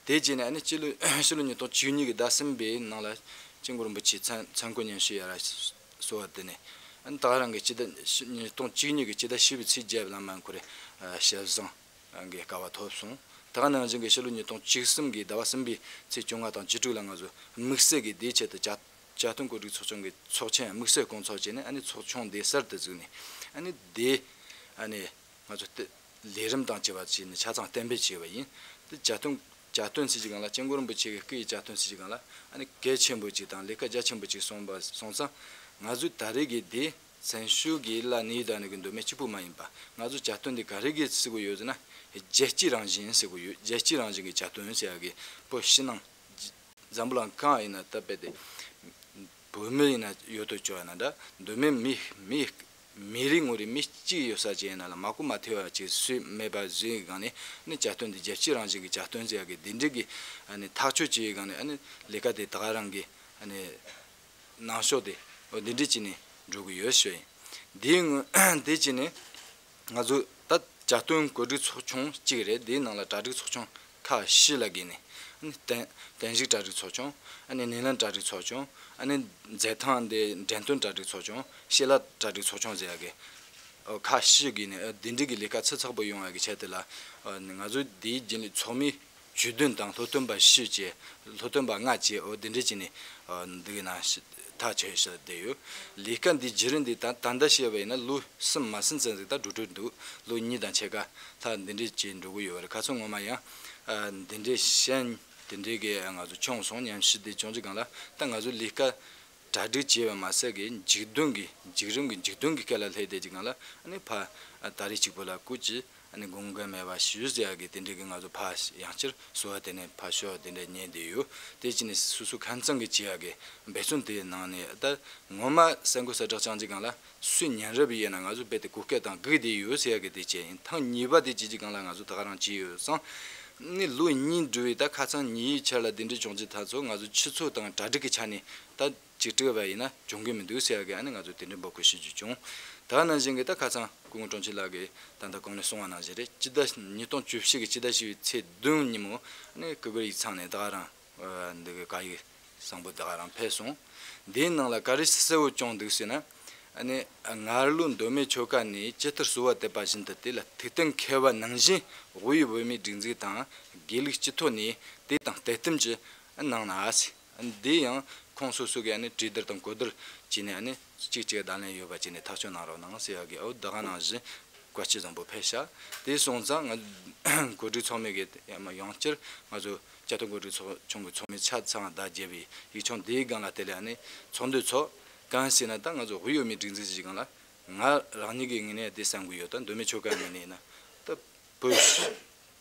དེ་བྱས་ནས་ཨ་ནི་སྤྱི་ལོ་ཕྱི་ལོ་ཉིས་སྟོང་བཅུ་གཉིས་ཀྱི་ཟླ་གསུམ་པའི་ནང་ལ་སྐྱབས་མགོན་རིན་པོ་ཆེའི་མཚན་མཚན་བསྐོ་སྙན་ཞུ་ཡར་གསོལ་བ་དེ་ནས་ཨ་ནི་ད་རང་གི་སྤྱི་ཟླ་ཉིས་སྟོང་བཅུ་གཉིས་ཀྱི་སྤྱི་ཟླ་བཞི་པའི་ཚེས་བརྒྱད་བླ་མ་འཁོར་ཞལ་བཟང་གི་སྐལ་བ་ཐོབ་སོང་། ད་ག་ནང་བཞིན་གྱི་ཕྱི་ལོ་ཉིས་སྟོང་བཅུ་གསུམ་གྱི་ཟླ་བ་གསུམ་པའི་ཚེས་བཅོ་ལྔ་དང་བཅུ་དྲུག་ལ་ང་ཚོ་དམིགས་བསལ་གྱི་དེའི་ཆེད་དུ་གྱ་གྱ་སྟོན་གོ་སྒྲིག་ཚོགས་ཆུང་གི་ཚོགས་ཆེན་དམིགས་བསལ་སྐོང་ཚོགས་བྱས་ནས་ཨ་ནི་ཚོགས་ཆུང་དེ་གསར་དུ་བཙུགས་ནས་ཨ་ནི་དེ་ཨ་ནི། ང་ཚོ་ལས་རིམ་དང་བཅས་པ་བྱས་ནས་ཆ་ཚང་གཏན་འབེབས་བྱས་པ་ཡིན། དེ་གྱ་སྟོན་གྱ་སྟོན་ཟེར་གྱི་སྒང་ལ་སྐྱབས་མགོན་རིན་པོ་ཆེ་གི་སྐུ་ཡི་གྱ་སྟོན་ཟེར་གྱི་སྒང་ལ་ཨ་ནི་གལ་ཆེན་པོ་ཅིག་དང་ལས་ཀ་རྒྱ་ཆེན་པོ་ཅིག་སོང་བ་སོང་ཙང་ང་ཚོས་ད་རེས་ཀྱི་དེ་བཙན་བྱོལ་གྱི་ལ་གནས་ཡུལ་དང་ནི་གི་མདོ་སྨད་གཅིག་པུ་མ་ཡིན་པ་ང་ཚོས་གྱ་སྟོན་འདི་ག་རེ་གི་ཟེར་གི་ཡོད་ཟེར་ན་རྒྱལ་སྤྱིའི་རང་བཞིན་ཟེར་གི་ཡོད། རྒྱལ་སྤྱིའི་རང་བཞིན་གྱི་གྱ་སྟོན་ཟེར་ཡ་གི་བོད་ཕྱི་ནང་འཛམ་བུ་གླིང་གང་ཡིན་ན་ད་དཔེ་དེ་བོད་མི་ཡིན་ན་ཡོད་དོ་ཅོག་ཡིན་ན་འདྲ་མདོ་སྨད་མི་མི། མི་རེ་ངོ་རེ་མི་གཅིག་ཡོད་ས་ཅིག་ཡིན་ན་ལ་མ་གོ་མ་ཐོས་པ་ཅིག་སུས་མེད་པ་བཟོས་ཡི་སྒང་ནས་ནི་གྱ་སྟོན་འདི་རྒྱལ་སྤྱིའི་རང་བཞིན་གྱི་གྱ་སྟོན་ཟེར་ཡ་གི་འདི་འདྲའི་གི་ཨ་ནི་ཐག་གཅོད་བྱས་ཡི་སྒང་ནས་ཨ་ནི་ལས་ཀ་དེ་ད་ག་རང་གི་ཨ་ནི་ནང་ཤོག་དེ་འོ་འདི་འདྲའི་བྱས་ནས་འགྲོ་གི་ཡོད་ཞུ་ཡིན། འདིའི་ངོས་འདི་བྱས་ནས་ང་ཚོ་ད་གྱ་སྟོན་གོ་སྒྲིག་ཚོགས་ཆུང་གཅིག་རེད། འདིའི་ནང་ལ་གྲ་སྒྲིག་ཚོགས་ཆུང་ཁག་བཞི་ལ་བགོས་ནས་ཨ་ནི་བརྟན་བརྟན་བཞུགས་གྲ་སྒྲིག་ཚོགས་ཆུང་ཨ་ནི་སྣེ་ལེན་གྲ་སྒྲིག་ཚོགས་ཆུང་ཨ་ནི་མཛད་ཐང་འདི་འགྲེམས་སྟོན་གྲ་སྒྲིག་ཚོགས་ཆུང་ཤེས་རབ་གྲ་སྒྲིག་ཚོགས་ཆུང་ཟེར་ཡ་གི་ཨོ་ཁག་བཞི་བགོས་ནས་ཨ་འདི་འདྲའི་གི་ལས་ཀ་ཚགས་ཚུད་པོ་ཡོང་ཡ་གི་ཆེད་དུ་ལ་ཨ་ནི་ང་ཚོ་འདིའི་རྗེས་ལ་ཚོགས་མི་བཅུ་བདུན་དང་སློབ་སྟོན་པ་བཞི་བཅས་སློབ་སྟོན་པ་ལྔ་བཅས་ཨོ་འདི་འདྲ་བྱས་ནས་ཨ་འདི་གི་ནང་ཐག་ཆོད་བཞག་བསྡད་ཡོད། ལས་ཀ་འདི་བརྒྱུད་རིམ་འདི་ད་ད་ལྟ་བཤད་པ་ཡིན་ན་ལོ་གསུམ་མ་ཟིན་ཙམ་ཞིག་ད་འགྲོ་གྲབས་འདུག་ལོ་གཉིས་དང་ཕྱེད་ཀ་ལྷག་འདི་འདྲས་ཅིག་འགྲོ་གི་ཡོད་རེད། ཁ་སང་ངོ་མ་ཡང་ཨ་འདི་འདྲས་བཤད་འདི་འདྲས་གི་ང་ཚོ་བྱུང་སོང་། ཉམས་ཞིབ་འདི་བྱུང་གི་སྒང་ལ་ད་ང་ཚོ་ལས་ཀ་གྲ་སྒྲིག་བྱས་པ་མ་ཟད་གི་མཇུག་སྡོམ་གི་མཇུག་རིམ་གི་མཇུག་སྡོམ་གི་སྐབས་ལ་སླེབས་བསྡད་ཀྱི་སྒང་ལ་ཨ་ནི་ཕ་ཨ་ད་རེས་གཅིག་པོ་ལ་སྐུ་མཁྱེན། ཨ་ནི་དགོངས་འགལ་མེད་པ་ཞུ་ཟེར་ཡ་གི་དེ་འདྲའི་གི་ང་ཚོ་ཕར་ཡང་བསྐྱར་གསོལ་བ་དེ་ནས་ཕར་ཞུ་བ་དེ་འདྲ་ཉན་བསྡད་ཡོད། དེ་ཅི་ནས་སོ་སོ་ཁ་ཚང་གི་བྱེད་ཡ་གི་འབད་བརྩོན་དེ་གནང་ནས་ད་ངོ་མ་གསར་འགོད་གསལ་བསྒྲགས་བྱང་གི་སྒང་ལ་སུས་ཉན་རབས་ཡོད་ན་ང་ཚོ་རྦད་དེ་གོ་སྐབས་དང་སྒུག་བསྡད་ཡོད་ཟེར་ཡ་གི་དེ་བྱས་ཡིན། ཐེངས་གཉིས་པ་དེ་བྱེད་ཀྱི་སྒང་ལ་ང་ཚོ་ད་ག་རང་བྱས་ཡོད་ཙང་ནི་ལོ་གཉིས་འགྲོ་བའི་ད་ཁ་ཚང་ཉིན་ཡིག་ཆར་ལ་དེ་འདྲའི་བྱུང་རྗེས་ད་ཚོ་ང་ཚོ་ཆུ་ཚོད་དང་གྲ་སྒྲིག་གི་ཆ་ནས་ད། གཅིག་སྒྲིལ་བ་ཡིན་ན་འབྱུང་གི་མི་འདུག་ཟེར་ཡ་གི་ཨ་ནི་ང་ཚོས་དེ་འདྲའི་འབོད་སྐུལ་ཞུ་རྒྱུ་བྱུང་། ད་ནང་བཞིན་གྱི་ད་ཁ་སང་སྐུ་ངོ་དྲུང་ཆེ་ལགས་ཀྱིས་ད་ལྟ་གོང་ནས་གསུངས་པ་ནང་བཞིན་རེད། སྤྱི་ཟླ་ཉིས་སྟོང་བཅུ་བཞི་གི་སྤྱི་ཟླ་བཞི་པའི་ཚེས་བདུན་ཉིན་མོ་ཨ་ནི་སྐུ་སྒེར་ཡིག་ཚང་ནས་ད་ག་རང་འདི་གི་བཀའ་ཡིག་བཟང་པོ་ད་ག་རང་ཕེབས་སོང་། འདིའི་ནང་ལ་ག་རེ་གསལ་བོ་བྱུང་འདུག་ཟེར་ན་ཨ་ནི་སྔར་ལོ་མདོ་སྨད་ཆོལ་ཁ་ནས་ཇི་ལྟར་གསོལ་བ་འདེབས་པ་བཞིན་དུ་དེ་ལ་ཐུགས་གཏན་འཁེལ་བ་ནང་བཞིན་དབུས་བོད་མིའི་སྒྲིག་འཛུགས་དང་དགེ་ལུགས་སྤྱི་ཚོགས་ནས་དེ་དང་དད་འདེམས་ཀྱི་གནང་ན་ཟེར། འདི་ཡང་ཁོང་སོ་སོ་གིས་ཨ་ནི་གྲོས་བསྡུར་དང་གོ་བསྡུར་བྱས་ནས་ཨ་ནི་གཅིག་གཅིག་བརྡ་ལན་ཡོད་པ་བྱས་ནས་ཐག་གཅོད་གནང་རོགས་གནང་ཟེར་ཡ་གི་ཨོ་ད་ག་ནང་བཞིན་བཀའ་ཆོས་བཟང་པོ་ཕེབས་ཤག་དེ་སོང་ཙང་ང་གོ་སྒྲིག་ཚོགས་མི་གིས་ཡང་ཡང་བསྐྱར་ང་ཚོ་བཅའ་སྡོད་གོ་སྒྲིག་ཚོགས་ཆུང་གི་ཚོགས་མི་ཆ་ཚང་བརྡ་བརྒྱབ་པའི་ཡིག་ཆུང་དེའི་སྒང་ལ་དེ་ལས་ཨ་ནི་ཚོགས་འདུ་ཚོགས་གང་ཟེར་ན་ད་ང་ཚོ་དབུས་བོད་མིའི་སྒྲིག་འཛུགས་ཀྱི་སྒང་ལ་ང་རང་ཉིད་ཀྱི་ངོས་ནས་དེ་བསམ་གྱི་ཡོད། ད་མདོ་སྨད་ཆོལ་ཁ་ངོས་ནས་ཡིན་ན་ད་བོད་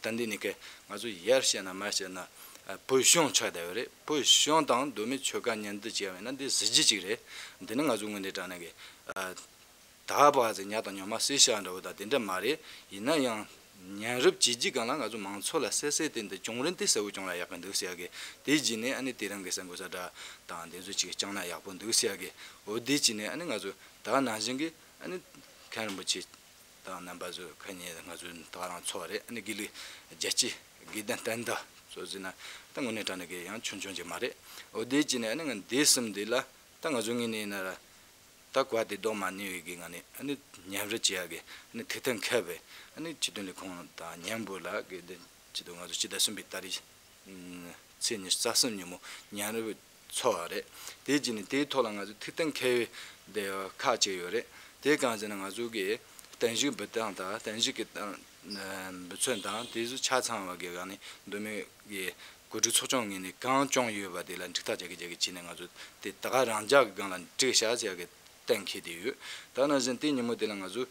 ད་འདི་ནི་ཀ་ང་ཚོ་ཡར་བཤད་ན་མར་བཤད་ན་ཨ་བོད་གཞུང་ཆགས་བསྡད་ཡོད་རེད། བོད་གཞུང་དང་མདོ་སྨད་ཆོལ་ཁ་མཉམ་འབྲེལ་བྱས་པ་ཡིན་ན་འདི་གཟི་བརྗིད་ཅིག་རེད། འདི་ནི་ང་ཚོ་ངོས་ནས་དྲང་གནས་ཀྱི་ཨ་ད་བག་ཟེ་ཉ་དང་ཉོ་མ་སེ་ཤ་འདྲ་བོ་དང་དེ་འདྲ་མ་རེད། ཡིན་ན་ཡང་ཉམས་རུབ་བྱེད་རྒྱུའི་སྒང་ལ་ང་ཚོ་མང་ཚོགས་ལ་གསལ་གསལ་བསྟན་ཏེ་བྱུང་རིམ་དེ་གསལ་བོ་བྱུང་ལ་ཡག་གི་འདུག་ཟེར་ཡ་གི་དེ་བརྒྱུད་ནས་ཨ་ནི་དེ་རིང་གི་གསར་འགོད་གསལ་བསྒྲགས་དང་དེ་ཚོ་ཅིག་བསྐྱངས་ན་ཡག་པོ་འདུག་ཟེར་ཡ་གི་འོ་དེ་བརྒྱུད་ནས་ཨ་ནི་ང་ཚོ་ད་ནང་བཞིན་གྱི་ཨ་ནི་མཁན་རིན་པོ་ཆེ། དང་རྣམ་པ་ཚོ་ཁ་ཉེ་ང་ཚོའི་ད་ག་རང་ཚོ་རེད། ཨ་ནི་དགེ་ལུགས་རྒྱལ་གཅེས་དགེ་ལྡན་བསྟན་བདག་ཚོ་ཟེར་ན་ད་དངོས་གནས་དྲང་གནས་ཀྱི་ཡང་ཆུང་ཆུང་ཅིག་མ་རེད། འོ་དེ་བྱས་ནས་ཨ་ནི་ང་འདས་ཟིན་འདི་ལ་ད་ང་ཚོ་ངོས་ནས་ཡིན་ན་ད་གོ་བ་དེ་ལྡོག་མ་ནུས་པའི་གི་ང་ནས་ཨ་ནི་མཉམ་རུབ་བྱེད་ཡ་གི་ཨ་ནི་ཐུགས་གཏན་འཁེལ་བའི་ཨ་ནི་སྤྱི་དོན་ལས་ཁུངས་དང་མཉམ་པོ་ལ་དགེ་ལྡན་སྤྱི་འཐུས་ང་ཚོ་སྤྱི་ཟླ་གསུམ་པའི་ཏ་རིག་ཚེས་ཉི་ཤུ་རྩ་གསུམ་ཉིན་མོ་མཉམ་རུབ་ཚོགས་པ་རེད། དེ་རྗེས་ནས་དེའི་ཐོག་ལ་ང་ཚོས་ཐུགས་གཏན་འཁེལ་བའི་དེ་ཁག་ཅིག་ཡོད་རེད། དེ་གང་ཟེར་ན་ང་ཚོ་གི་བརྟན་བཞུགས་འབུལ་སྟངས་དང་བརྟན་བཞུགས་ཀྱི་སྟངས་འབུལ་ཚུལ་དང་དེ་ཚོ་ཆ་ཚང་བ་གི་སྒང་ནས་མདོ་སྨད་ཀྱི་གོ་སྒྲིག་ཚོགས་ཆུང་ངོས་ནས་གང་བྱུང་ཡོད་པ་དེ་ལ་འགྲིག་ཐག་རྒྱག་གི་རྒྱག་གི་བྱས་ནས་ང་ཚོ་དེ་ད་ག་རང་འཇགས་ཀྱི་སྒང་ལ་འགྲིག་བཞག་ཟེར་ཡ་གི་གཏན་འཁེལ་བསྡད་ཡོད། ད་ནང་བཞིན་དེ་ཉིན་མོ་དེ་ལ་ང་ཚོ་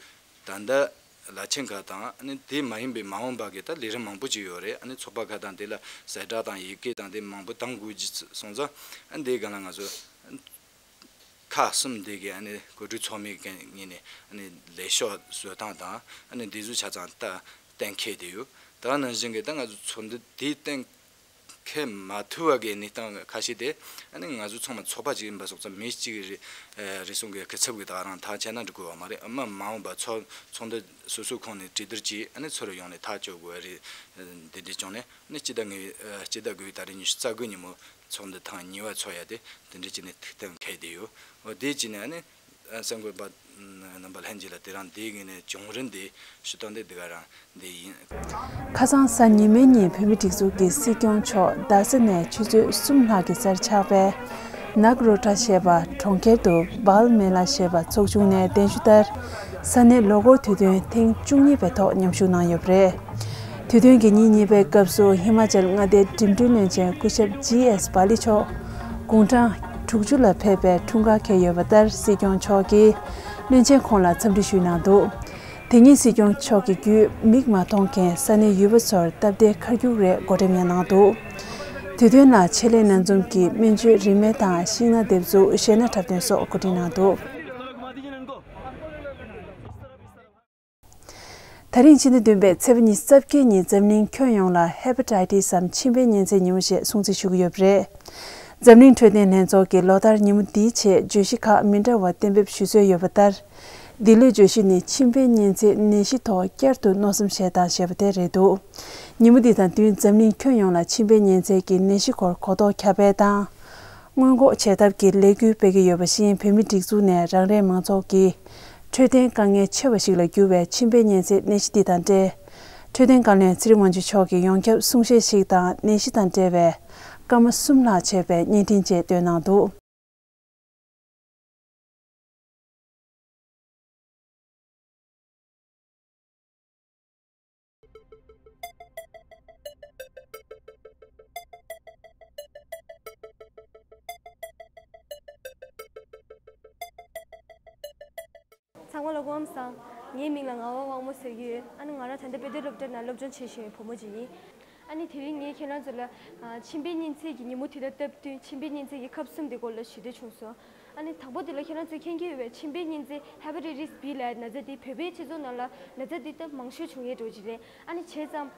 ད་ལྟ་ བླ་ཆེན་ཁག་དང་ཨ་ནི་དེ་མ་ཡིན་པའི་མ་འོངས་པ་གི་ད་ལས་རིམ་མང་པོ་ཅིག་ཡོད་རེད། ཨ་ནི་ཚོགས་པ་ཁག་དང་དེ་ལ་གསལ་བསྒྲགས་དང་ཡི་གེ་དང་དེ་མང་པོ་བཏང་དགོས་ཀྱི་སོང་ཙང་ཨ་ནི་དེའི་སྒང་ལ་ང་ཚོ་ཁག་གསུམ་དེ་གི་ཨ་ནི་གོ་སྒྲིག་ཚོགས་མི་གི་ངོས་ནས་ཨ་ནི་ལས་ཤོག་བཟོ་སྟངས་དང་ཨ་ནི་དེ་ཚོ་ཆ་ཚང་ད་གཏན་འཁེལ་བསྡད་ཡོད། ད་ནང་བཞིན་གི་ད་ང་ཚོ་ཚོགས་འདུ་དེ་གཏན་འཁེལ་མ་ཐུབ་པ་གི་གནས་སྟངས་ཁ་ཤས་དེ་ཨ་ནི་ང་ཚོ་ཚང་མ་ཚོགས་པ་གཅིག་ཡིན་པ་སོགས་ཙམ་མི་གཅིག་གི་རེ་རེ་ཟུང་གི་སྐུ་ཚབ་གི་ད་རང་ཐག་བཅད་ན་འགྲིག་གི་ཡོད་མ་རེད། ཨ་མ་མ་འོངས་པ་ཚོགས་ཚོགས་འདུ་སོ་སོའི་ཁོངས་ནས་གྲོས་བསྡུར་གྱིས་ཨ་ནི་ཚུར་ཡོང་ནས་ཐག་གཅོད་དགོས་རེད། འདི་འདྲ་བྱུང་ནས་ཨ་ནི་སྤྱི་ཟླ་ལྔ་པའི་ཨ་སྤྱི་ཟླ་དགུ་པའི་ཏ་རིག་ཉི་ཤུ་རྩ་དགུ་ཉིན་མོ་ཚོགས་འདུ་ཐེངས་གཉིས་པ་ཚོགས་ཡ་དེ་དེ་འདྲ་བྱས་ནས་ཐུགས་གཏན་འཁེལ་བསྡད་ཡོད། འོ་དེ་བྱས་ནས་ཨ་ནི་གསར་འགོད་པ་རྣམ་པ་ལྷན་རྒྱས་ལ་དེ་རིང་འདིའི་ངོས་ནས་བྱུང་རིམ་འདི་ཞུ་སྟངས་འདི་འདི་ག་རང་འདི་ཡིན། ཁ་སང་གཟའ་ཉི་མའི་ཉིན་བོད་མིའི་སྒྲིག་འཛུགས་ཀྱི་སྲིད་སྐྱོང་མཆོག་རྡ་ས་ནས་ཆུ་ཚོད་གསུམ་ལྷག་གི་སར་ཆགས་པའི་ནག་རོ་ཊ་ཞེས་པ་གྲོང་ཁྱེར་དུ་སྦལ་མེ་ལ་ཞེས་པ་ཚོགས་ཆུང་ནས་གདན་ཞུ་ལྟར་ས་གནས་ལོ་འཁོར་དུས་སྟོན་ཐེངས་བཅུ་གཉིས་པའི་ཐོག་མཉམ་ཞུགས་གནང་ཡོད་པ་རེད། དུས་སྟོན་གྱི་ཉིན་གཉིས་པའི་སྐབས་སུ་ཧི་མ་ཅལ་མངའ་སྡེའི་འགྲིམ་འགྲུལ་བློན་ཆེན་སྐུ་ཞབས་ཇི་ཨེས་བྷ་ལི་མཆོག་དགུང་གྲངས་དྲུག་ཅུ་ལ་ཕེབས་པའི་འཁྲུངས་སྐར་འཁེལ་ཡོད་པ་ལྟར་སྲིད་སྐྱོང་མཆོག་གིས་བློན་ཆེན་ཁོང་ལ་འཚམས་འདྲི་ཞུས་གནང་འདུག་དེ་ཉིན་སྲིད་སྐྱོང་མཆོག་གི་བརྒྱུད་མིག་མ་མཐོང་མཁན་ས་གནས་ཡུལ་པ་ཚོར་སྟབས་བདེའི་ཁ་རྒྱུག་རེ་བགོ་འགྲེམས་ཡང་གནང་འདུག་དུས་སྟོན་ལ་ཆེད་ལས་སྣ་འཛོམས་ཀྱི་སྨན་བཅོས་རིན་མེད་དང་ཤིང་སྣ་འདེབས་འཛུགས་གཞས་སྣ་འཁྲབ་སྟོན་སོགས་གོ་སྒྲིག་གནང་འདུག་ད་རིང་ཕྱི་ཟླ་བདུན་པའི་ཚེས་པ་ཉི་ཤུ་རྩ་བརྒྱད་ཉིན་འཛམ་གླིང་ཁྱོན་ཡོངས་ལ་ཧེ་པ་ཊའི་ཊི་སི་འམ་མཆིན་པའི་གཉན་ཚད་ཉིན་མོ་ཞེས་སྲུང་བརྩི་ཞུ་གི་ཡོད་པ་རེད། འཛམ་གླིང་འཕྲོད་བསྟེན་ལྷན་ཚོགས་ཀྱིས་ལོ་ལྟར་ཉིན་མོ་འདིའི་ཆེད་བརྗོད་གཞི་ཁག་མི་འདྲ་བ་གཏན་འབེབས་ཞུ་སྲོལ་ཡོད་པ་ལྟར། འདི་ལོའི་བརྗོད་གཞི་ནི་མཆིན་པའི་གཉན་ཚད་ནད་གཞི་ཐོག་བསྐྱར་དུ་མནོ་བསམ་བྱེད་སྟངས་ཞེས་པ་དེ་རེད་འདུག་ཉིན་མོ་འདི་དང་བསྟུན་འཛམ་གླིང་ཁྱོན་ཡོངས་ལ་མཆིན་པའི་གཉན་ཚད་ཀྱི་ནད་གཞི་སྐོར་གོ་རྟོགས་ཁྱབ་སྤེལ་དང་། སྔོན་འགོག་བྱེད་ཐབས་ཀྱི་ལས་འགུལ་སྤེལ་གྱི་ཡོད་པ་བཞིན། བོད་མིའི་སྒྲིག་འཛུགས་ནས་རང་རེའི་མང་ཚོགས་ཀྱི་འཕྲོད་བསྟེན་དཀའ་ངལ་ཆེ་བ་ཞིག་ལ་གྱུར་བའི་མཆིན་པའི་གཉན་ཚད་ནད་གཞི་འདི་དང་འབྲེལ། འཕྲོད་བསྟེན་བཀའ་བློན་ཚེ་རིང་དབང་ཕྱུག་མཆོག་གིས་ཡོངས་ཁྱབ་གསུང་བཤད་ཞིག་དང་། ནད་གཞི་དང་འབྲེལ་བའི་སྐར་མ་གསུམ་ལྷག་བྱས་པའི་བརྙན་འཕྲིན་བཅས་བཏོན་གནང་འདུག་ཚང་མ་ལ་སྐུ་ཁམས་བཟང་། ངའི་མིང་ལ་ངག་དབང་དབང་མོ་ཟེར་གྱི་ཡོད། ཨ་ནི་ང་རང་ད་ལྟ་དཔེ་སྟོན་སློབ་གྲྭ་ནང་སློབ་སྦྱོང་བྱེད་བཞིན་པའི་བུ་མོ་ཅིག་ཡིན། ཨ་ནི་དེ་རིང་ངས་ཁྱེད་རང་ཚོ་ལ་ཨ་མཆིན་པའི་གཉན་ཚད་ཀྱི་ཉིན་མོ་དེ་དང་སྟབས་བསྟུན་མཆིན་པའི་གཉན་ཚད་ཀྱི་ཁབ་གསུམ་དེ་སྐོར་ལ་ཞུ་འདོད་བྱུང་སོང་། ཨ་ནི་དང་པོ་དེ་ལ་ཁྱེད་རང་ཚོས་མཁྱེན་གྱི་ཡོད་པའི་མཆིན་པའི་གཉན་ཚད་ཧེ་པ་ཊའི་ཊི་སི་བྷི་ལབ་ན་ཚ་དེ་བོད་པའི་སྤྱི་ཚོགས་ནང་ལ་ན་ཚ་དེ་སྟབས་མང་ཤོས་བྱུང་ཡས་འགྲོ་གི་རེད། ཨ་ནི་བྱས་ཙང་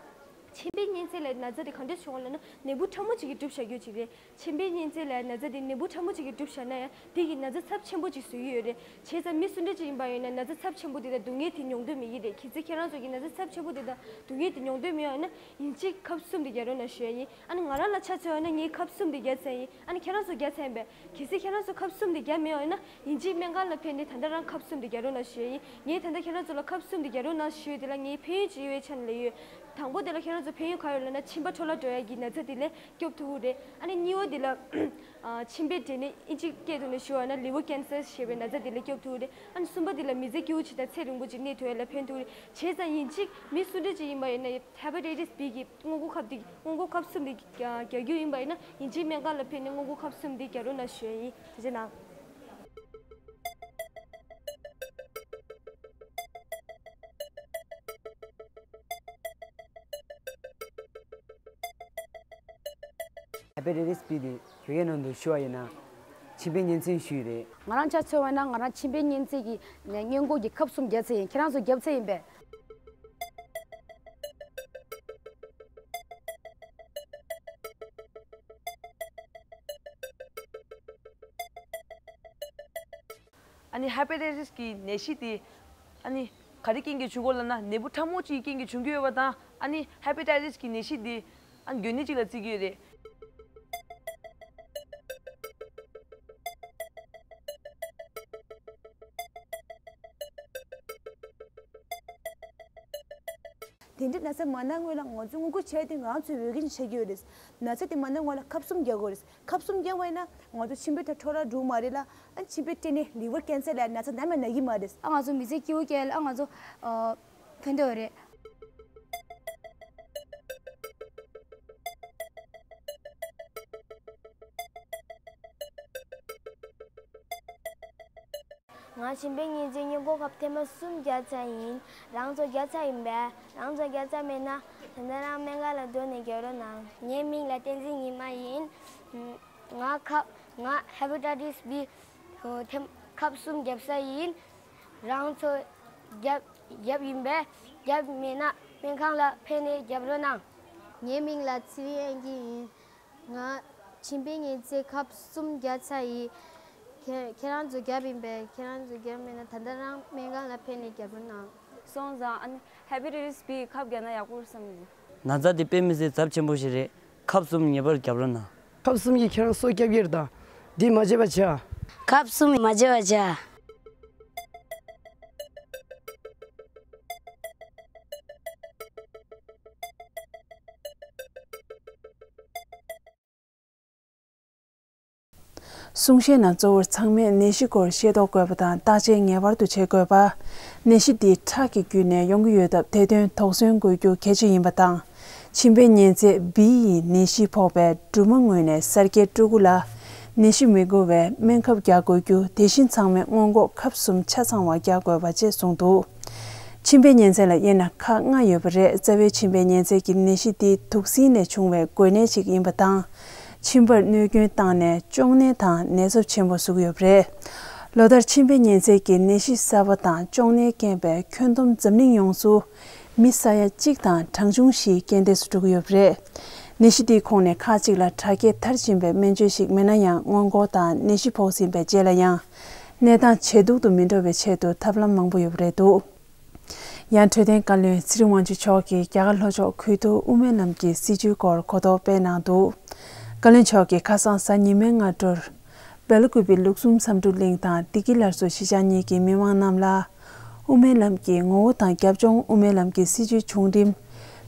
མཆིན་པའི་གཉན་ཚད་ལབ་ན་ཚ་དེ་ག་འདྲ་བྱུང་བ་ལབ་ན་ནད་འབུ་ཕྲ་མོ་གཅིག་གིས་གྲུབ་བཞག་རྒྱུ་ཅིག་རེད། མཆིན་པའི་གཉན་ཚད་ལབ་ན་ཚ་དེ་ནད་འབུ་ཕྲ་མོ་གཅིག་གིས་གྲུབ་བཞག་ན་ཡང་དེ་གིས་ན་ཚ་ཚབས་ཆེན་པོ་གཅིག་བཟོ་གི་ཡོད་རེད། བྱས་ཙང་མི་སུ་འདྲ་ཅིག་ཡིན་པ་ཡིན་ན་ན་ཚ་ཚབས་ཆེན་པོ་དེ་དང་སྡུག་བསྔལ་དེ་མྱོང་འདོད་མེད་ཀྱི་རེད། གལ་སྲིད་ཁྱེད་རང་ཚོ་གིས་ན་ཚ་ཚབས་ཆེན་པོ་དེ་དང་སྡུག་བསྔལ་དེ་མྱོང་འདོད་མེད་པ་ཡིན་ན་ཡིན་གཅིག་ཁབ་གསུམ་དེ་རྒྱག་རོགས་གནང་ཞུ་ཡ་ཡིན། ཨ་ནི་ང་རང་ལ་ཆ་མཚོན་པ་ན་ངས་ཁབ་གསུམ་དེ་རྒྱག་ཚར་ཡིན། ཨ་ནི་ཁྱེད་རང་ཚོ་རྒྱག་ཚར་ཡིན་པས། གལ་སྲིད་ཁྱེད་རང་ཚོ་ཁབ་གསུམ་དེ་རྒྱག་མེད་པ་ཡིན་ན་ཡིན་གཅིག་སྨན་ཁང་ལ་ཕེབས་ནས་ད་ལྟ་རང་ཁབ་གསུམ་དེ་རྒྱག་རོགས་གནང་ཞུ་ཡ་ཡིན། ངས་ད་ལྟ་ཁྱེད་རང་ཚོ་ལ་ཁབ་གསུམ་དེ་རྒྱག་རོགས་གནང་ཞུ་ཡ་དེ་ལ་ངའི་ཕན་ཡོན་ཅིག་ཡོད་པའི་ཆ་ནས་ལབ་ཡོད། དང་པོ་དེ་ལ་ཁྱེད་རང་ཚོ་ཕན་ཡོན་ག་ཡོད་ལབ་ན་མཆིན་པ་འཕྲོ་བརླག་འགྲོ་ཡ་གི་ན་ཚ་དེ་ལས་སྐྱོབ་ཐུབ་ཀྱི་རེད། ཨ་ནི་གཉིས་པ་དེ་ལ་ཨ་མཆིན་པའི་འབྲས་ནད་ཨིན་ཇི་སྐད་ཐོག་ནས་ཞུ་བ་ན་ལི་ཝར་ཀེན་སར་ཞེས་པའི་ན་ཚ་དེ་ལས་སྐྱོབ་ཐུབ་ཀྱི་རེད། ཨ་ནི་གསུམ་པ་དེ་ལ་མི་ཚེ་སྐྱིད་པོ་བྱེད་དང་ཚེ་རིང་པོ་ཅིག་གནས་ཐུབ་ཡ་ལ་ཕན་ཐུབ་ཀྱི་རེད། བྱས་ཙང་ཡིན་གཅིག་མི་སུ་འདྲ་ཅིག་ཡིན་པ་ཡིན་ན་ཧེ་པ་ཊའི་ཊི་སི་བྷི་གི་སྔོན་འགོག་ཁབ་དེ་སྔོན་འགོག་ཁབ་གསུམ་དེ་རྒྱག་རྒྱུ་ཡིན་པ་ཡིན་ན་ཡིན་གཅིག་སྨན་ཁང་ལ་ཕེབས་ནས་སྔོན་འགོག་ཁབ་གསུམ་དེ་རྒྱག་རོགས་གནང་ཞུ་ཡ་ཡིན། ཐུགས་རྗེ་གནང་། ཧེ་པ་ཊའི་ཊི་སི་བྷི་དེ་བོད་སྐད་ནང་དུ་ཞུ་བ་ཡིན་ན་མཆིན་པའི་གཉན་ཚད་ཞུ་ཡི་རེད། ང་རང་ཆ་མཚོན་པ་ན་ང་རང་མཆིན་པའི་གཉན་ཚད་ཀྱི་སྔོན་འགོག་གི་ཁབ་གསུམ་བརྒྱབ་ཚར་ཡིན། ཁྱེད་རང་ཚོ་བརྒྱབ་ཚར་ཡིན་པས། ཨ་ནི་ཧེ་པ་ཊའི་ཊི་སི་གི་ནད་གཞི་དེ་ཨ་ནི་ག་རེ་རྐྱེན་གྱིས་བྱུང་གོ་ལབ་ན་ནད་འབུ་ཕྲ་མོ་གཅིག་རྐྱེན་གྱིས་བྱུང་གི་ཡོད་པ་དང་། ཨ་ནི་ཧེ་པ་ཊའི་ཊི་སི་གི་ནད་གཞི་དེ་ཨ་ནི་འགོས་ནད་ཅིག་ལ་བརྩི་གི་ཡོད་རེད། དེ་འདྲའི་ན་ཚ་མ་ན་སྔོན་ལ་ང་ཚོས་སྔོན་འགོག་བྱས་ཏེ་ང་ཚོས་འོས་འགན་བྱེད་ཀྱི་ཡོད་རེད། ན་ཚ་དེ་མ་ན་སྔོན་ལ་ཁབ་གསུམ་རྒྱག་དགོས་རེད། ཁབ་གསུམ་བརྒྱབ་པ་ཡིན་ན་ང་ཚོ་མཆིན་པའི་ཐོག་འཕྲོ་བརླག་འགྲོ་མ་རེད་ལ། ཨ་མཆིན་པའི་སྐྲན་ནད་ལི་ཝར་ཀེན་སར་ལ་ན་ཚ་ནམ་ཡང་ན་གི་མ་རེད། ཨ་ང་ཚོ་མི་ཚེ་སྐྱིད་པོ་སྐྱེལ་ཨ་ང་ཚོ་ཨ་ཕན་ཐོགས་རེད། ང་མཆིན་པའི་གཉན་ཚད་སྔོན་འགོག་ཁབ་ཐེངས་མ་གསུམ་བརྒྱབ་ཚར་ཡིན། རང་ཚོ་བརྒྱབ་ཚར་ཡིན་པས། རང་ཚོ་བརྒྱབ་ཚར་མེད་ན་ད་ལྟ་རང་སྨན་ཁང་ལ་འགྲོ་ནས་བརྒྱབ་རོགས་གནང་། ངའི་མིང་ལ་བསྟན་འཛིན་ཉི་མ་ཡིན། ང་ཁབ་ང་ཧེ་པ་ཊའི་ཊིས་བྷི་ཐེངས་ཁབ་གསུམ་བརྒྱབ་ཚར་ཡིན། རང་ཚོ་བརྒྱབ་བརྒྱབ་ཡིན་པས། བརྒྱབ་མེད་ན་སྨན་ཁང་ལ་ཕེབས་ནས་བརྒྱབ་རོགས་གནང་། ངའི་མིང་ལ་ཚེ་རིང་ཨན་ཀི་ཡིན། ང་མཆིན་པའི་གཉན་ཚད་ཁབ་གསུམ་བརྒྱབ་ཚར་ཡིན། ཁྱེད་ཁྱེད་རང་ཚོ་བརྒྱབ་ཡིན་པས། ཁྱེད་རང་ཚོ་བརྒྱབ་མེད་ན་ད་ལྟ་རང་སྨན་ཁང་ལ་ཕེབས་ནས་བརྒྱབ་རོགས་གནང་། སོང་ཙང་ཨ་ནི་ཧེ་པ་ཊའི་ཊིས་བྷི་ཁབ་བརྒྱབ་ན་ཡག་པོ་རེད་བསམ་གྱི་འདུག་ན་ཚ་འདི་དཔེ་མི་སྲིད་ཚབས་ཆེན་པོ་ཞིག་རེད། ཁབ་གསུམ་ངེས་པར་བརྒྱབ་རོགས་གནང་། ཁབ་གསུམ་གྱིས་ཁྱེད་རང་སྲོག་སྐྱོབ་ཀྱི་རེད་ད། འདི་མ་བརྗེད་པ་བྱ། ཁབ་གསུམ་མ་བརྗེད་པ་བྱ། གསུང་བཤད་ནང་གཙོ་བོར་ཚང་མས་ནད་གཞི་སྐོར་ཤེས་རྟོགས་དགོས་པ་དང་བརྟག་དཔྱད་ངེས་པར་དུ་བྱེད་དགོས་པ། ནད་གཞི་འདི་ཁྲག་གི་བརྒྱུད་ནས་ཡོང་གི་ཡོད་སྟབས་དེ་དོན་དོགས་ཟོན་དགོས་རྒྱུ་གལ་ཆེ་ཡིན་པ་དང་། མཆིན་པའི་གཉན་ཚད་བྷི་ཡི་ནད་གཞི་ཕོག་པའི་སྦྲུམ་མ་ངོས་ནས་གསར་སྐྱེས་ཕྲུ་གུ་ལ་ནད་གཞི་མི་འགོ་བའི་སྨན་ཁབ་རྒྱག་དགོས་རྒྱུ། དེ་བཞིན་ཚང་མས་སྔོན་འགོག་ཁབ་གསུམ་ཆ་ཚང་བ་རྒྱག་དགོས་པ་བཅས་གསུངས་འདུག་མཆིན་པའི་གཉན་ཚད་ལ་དབྱེ་ན་ཁག་ལྔ་ཡོད་པ་རེད། རྩ་བའི་མཆིན་པའི་གཉན་ཚད་ཀྱི་ནད་གཞི་འདི་དུག་སྲིན་ལས་བྱུང་བའི་འགོས་ནད་ཅིག་ཡིན་པ་དང་། མཆིན་པར་གནོད་སྐྱོན་བཏང་ནས་གཅོང་ནད་དང་ནད་ཚབས་ཆེན་པོ་བཟོ་གི་ཡོད་པ་རེད། ལོ་ལྟར་མཆིན་པའི་གཉན་ཚད་ཀྱི་ནད་གཞི་གསར་པ་དང་གཅོང་ནད་རྐྱེན་པས་ཁྱོན་བསྡོམས་འཛམ་གླིང་ཡོངས་སུ་མི་ས་ཡ་གཅིག་དང་གྲངས་ཆུང་བཞི་རྐྱེན་འདས་སུ་འགྲོ་གི་ཡོད་པ་རེད། ནད་གཞི་འདིའི་ཁོངས་ནས་ཁག་ཅིག་ལ་དྲག་སྐྱེད་མཐར་ཕྱིན་པའི་སྨན་བཅོས་ཤིག་མེད་ན་ཡང་། སྔོན་འགོག་དང་ནད་གཞི་ཕོག་ཟིན་པའི་རྗེས་ལ་ཡང་གནས་སྟངས་ཇེ་སྡུག་ཏུ་མི་འགྲོ་བའི་ཆེད་དུ་ཐབས་ལམ་མང་པོ་ཡོད་པ་རེད་འདུག་ཡང་འཕྲོད་བསྟེན་བཀའ་བློན་ཚེ་རིང་དབང་ཕྱུག་མཆོག་གིས་རྒྱ་གར་ལྷོ་ཕྱོགས་ཁུལ་དུ་དབུ་མའི་ལམ་གྱི་སྲིད་བྱུས་སྐོར་གོ་རྟོགས་སྤེལ་གནང་འདུག་བཀའ་བློན་མཆོག་གིས་ཁ་སང་གཟའ་ཉི་མའི་སྔ་དྲོར་སྦེལ་ཀུ་པེ་ལུགས་གསུམ་བསམ་འགྲུབ་གླིང་དང་བདེ་སྐྱིད་སླར་གསོ་གཞིས་ཆགས་གཉིས་ཀྱི་མི་མང་རྣམས་ལ། དབུ་མའི་ལམ་གྱི་ངོ་བོ་དང་རྒྱབ་ལྗོངས། དབུ་མའི་ལམ་གྱི་སྲིད་བྱུས་བྱུང་རིམ།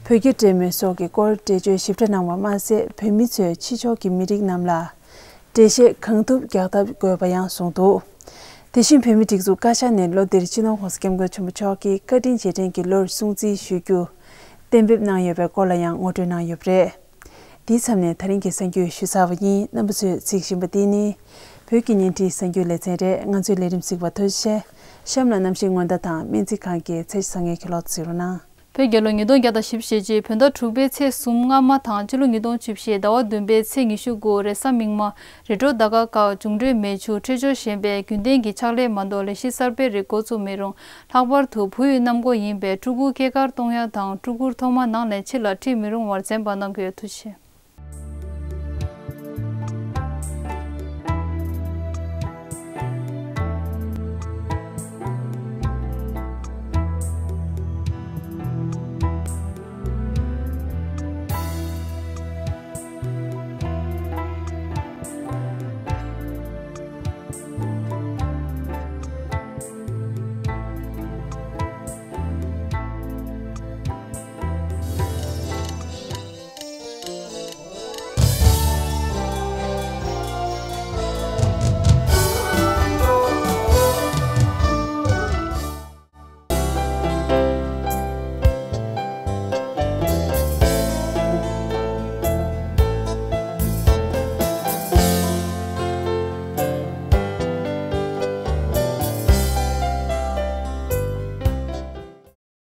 བོད་རྒྱ་འབྲེལ་མོལ་སོགས་ཀྱི་སྐོར་འགྲེལ་བརྗོད་ཞིབ་ཕྲ་གནང་བ་མ་ཟད། བོད་མི་ཚོས་ཕྱི་ཕྱོགས་ཀྱི་མི་རིགས་རྣམས་ལ་འགྲེལ་བཤད་གང་ཐུབ་རྒྱག་ཐབས་དགོས་པ་ཡང་གསུངས་འདུག་དེ་བཞིན་བོད་མིའི་སྒྲིག་འཛུགས་བཀའ་ཤག་ནས་ལོ་འདིར་སྤྱི་ནོར་༸གོང་ས་༸སྐྱབས་མགོན་ཆེན་པོ་མཆོག་གི་བཀའ་དྲིན་རྗེས་དྲན་གྱི་ལོར་སྲུང་བརྩི་ཞུ་རྒྱུ་གཏན་འབེབས་གནང་ཡོད་པའི་སྐོར་ལ་ཡང་ངོ་སྤྲོད་གནང་ཡོད་པ་རེད། འདིའི་མཚམས་ནས་ད་རིང་གི་གསར་འགྱུར་ཞུས་ཚར་བ་ཡིན། རྣམ་པ་ཚོས་གཟིགས་བཞིན་པ་འདི་ནི་བོད་ཀྱི་བརྙན་འཕྲིན་གསར་འགྱུར་ལེ་ཚན་རེད། ང་ཚོའི་ལས་རིམ་གཟིགས་པར་ཐུགས་རྗེ་ཆེ། གཤམ་ལ་གནམ་གཤིས་སྔོན་བརྡ་དང་སྨན་རྩིས་ཁང་གི་ཚེས་བཟང་ངན་གྱི་ལོག་གཟིགས་རོགས་གནང་། བོད་རྒྱལ་ལོ་ཉིས་སྟོང་བརྒྱ་དང་བཞི་བཅུ་ཞེ་གཅིག་བོད་ཟླ་དྲུག་པའི་ཚེས་གསུམ་སྔ་མ་དང་། སྤྱི་ལོ་ཉིས་སྟོང་བཅུ་བཞི་ཟླ་བ་བདུན་པའི་ཚེས་ཉི་ཤུ་དགུ་རེས་གཟའ་མིག་དམར། རི་ཁྲོད་ཟླ་སྐར་ཁག་འབྱུང་འཕྲོད་མེ་ཆུ་འཕྲོད་སྦྱོར་ཞན་པས་རྒྱུན་ལྡན་གྱི་ཕྱག་ལས་མ་གཏོགས་ལས་གཞི་གསར་སྤེལ་རིགས་འགོ་ཚུགས་མི་རུང་། ལྷག་པར་དུ་བུ་ཡི་གནམ་སྒོ་ཡིན་པས་ཕྲུ་གུ་སྐྱེས་སྐར་གཏོང་ཡ་དང་ཕྲུ་གུར་ཐོག་མར་ནང་ནས་ཕྱི་ལ་ཁྲིད་མི་རུང་བར་འཛེམ་པ་གནང་དགོས། ཐུགས་རྗེ་ཆེ།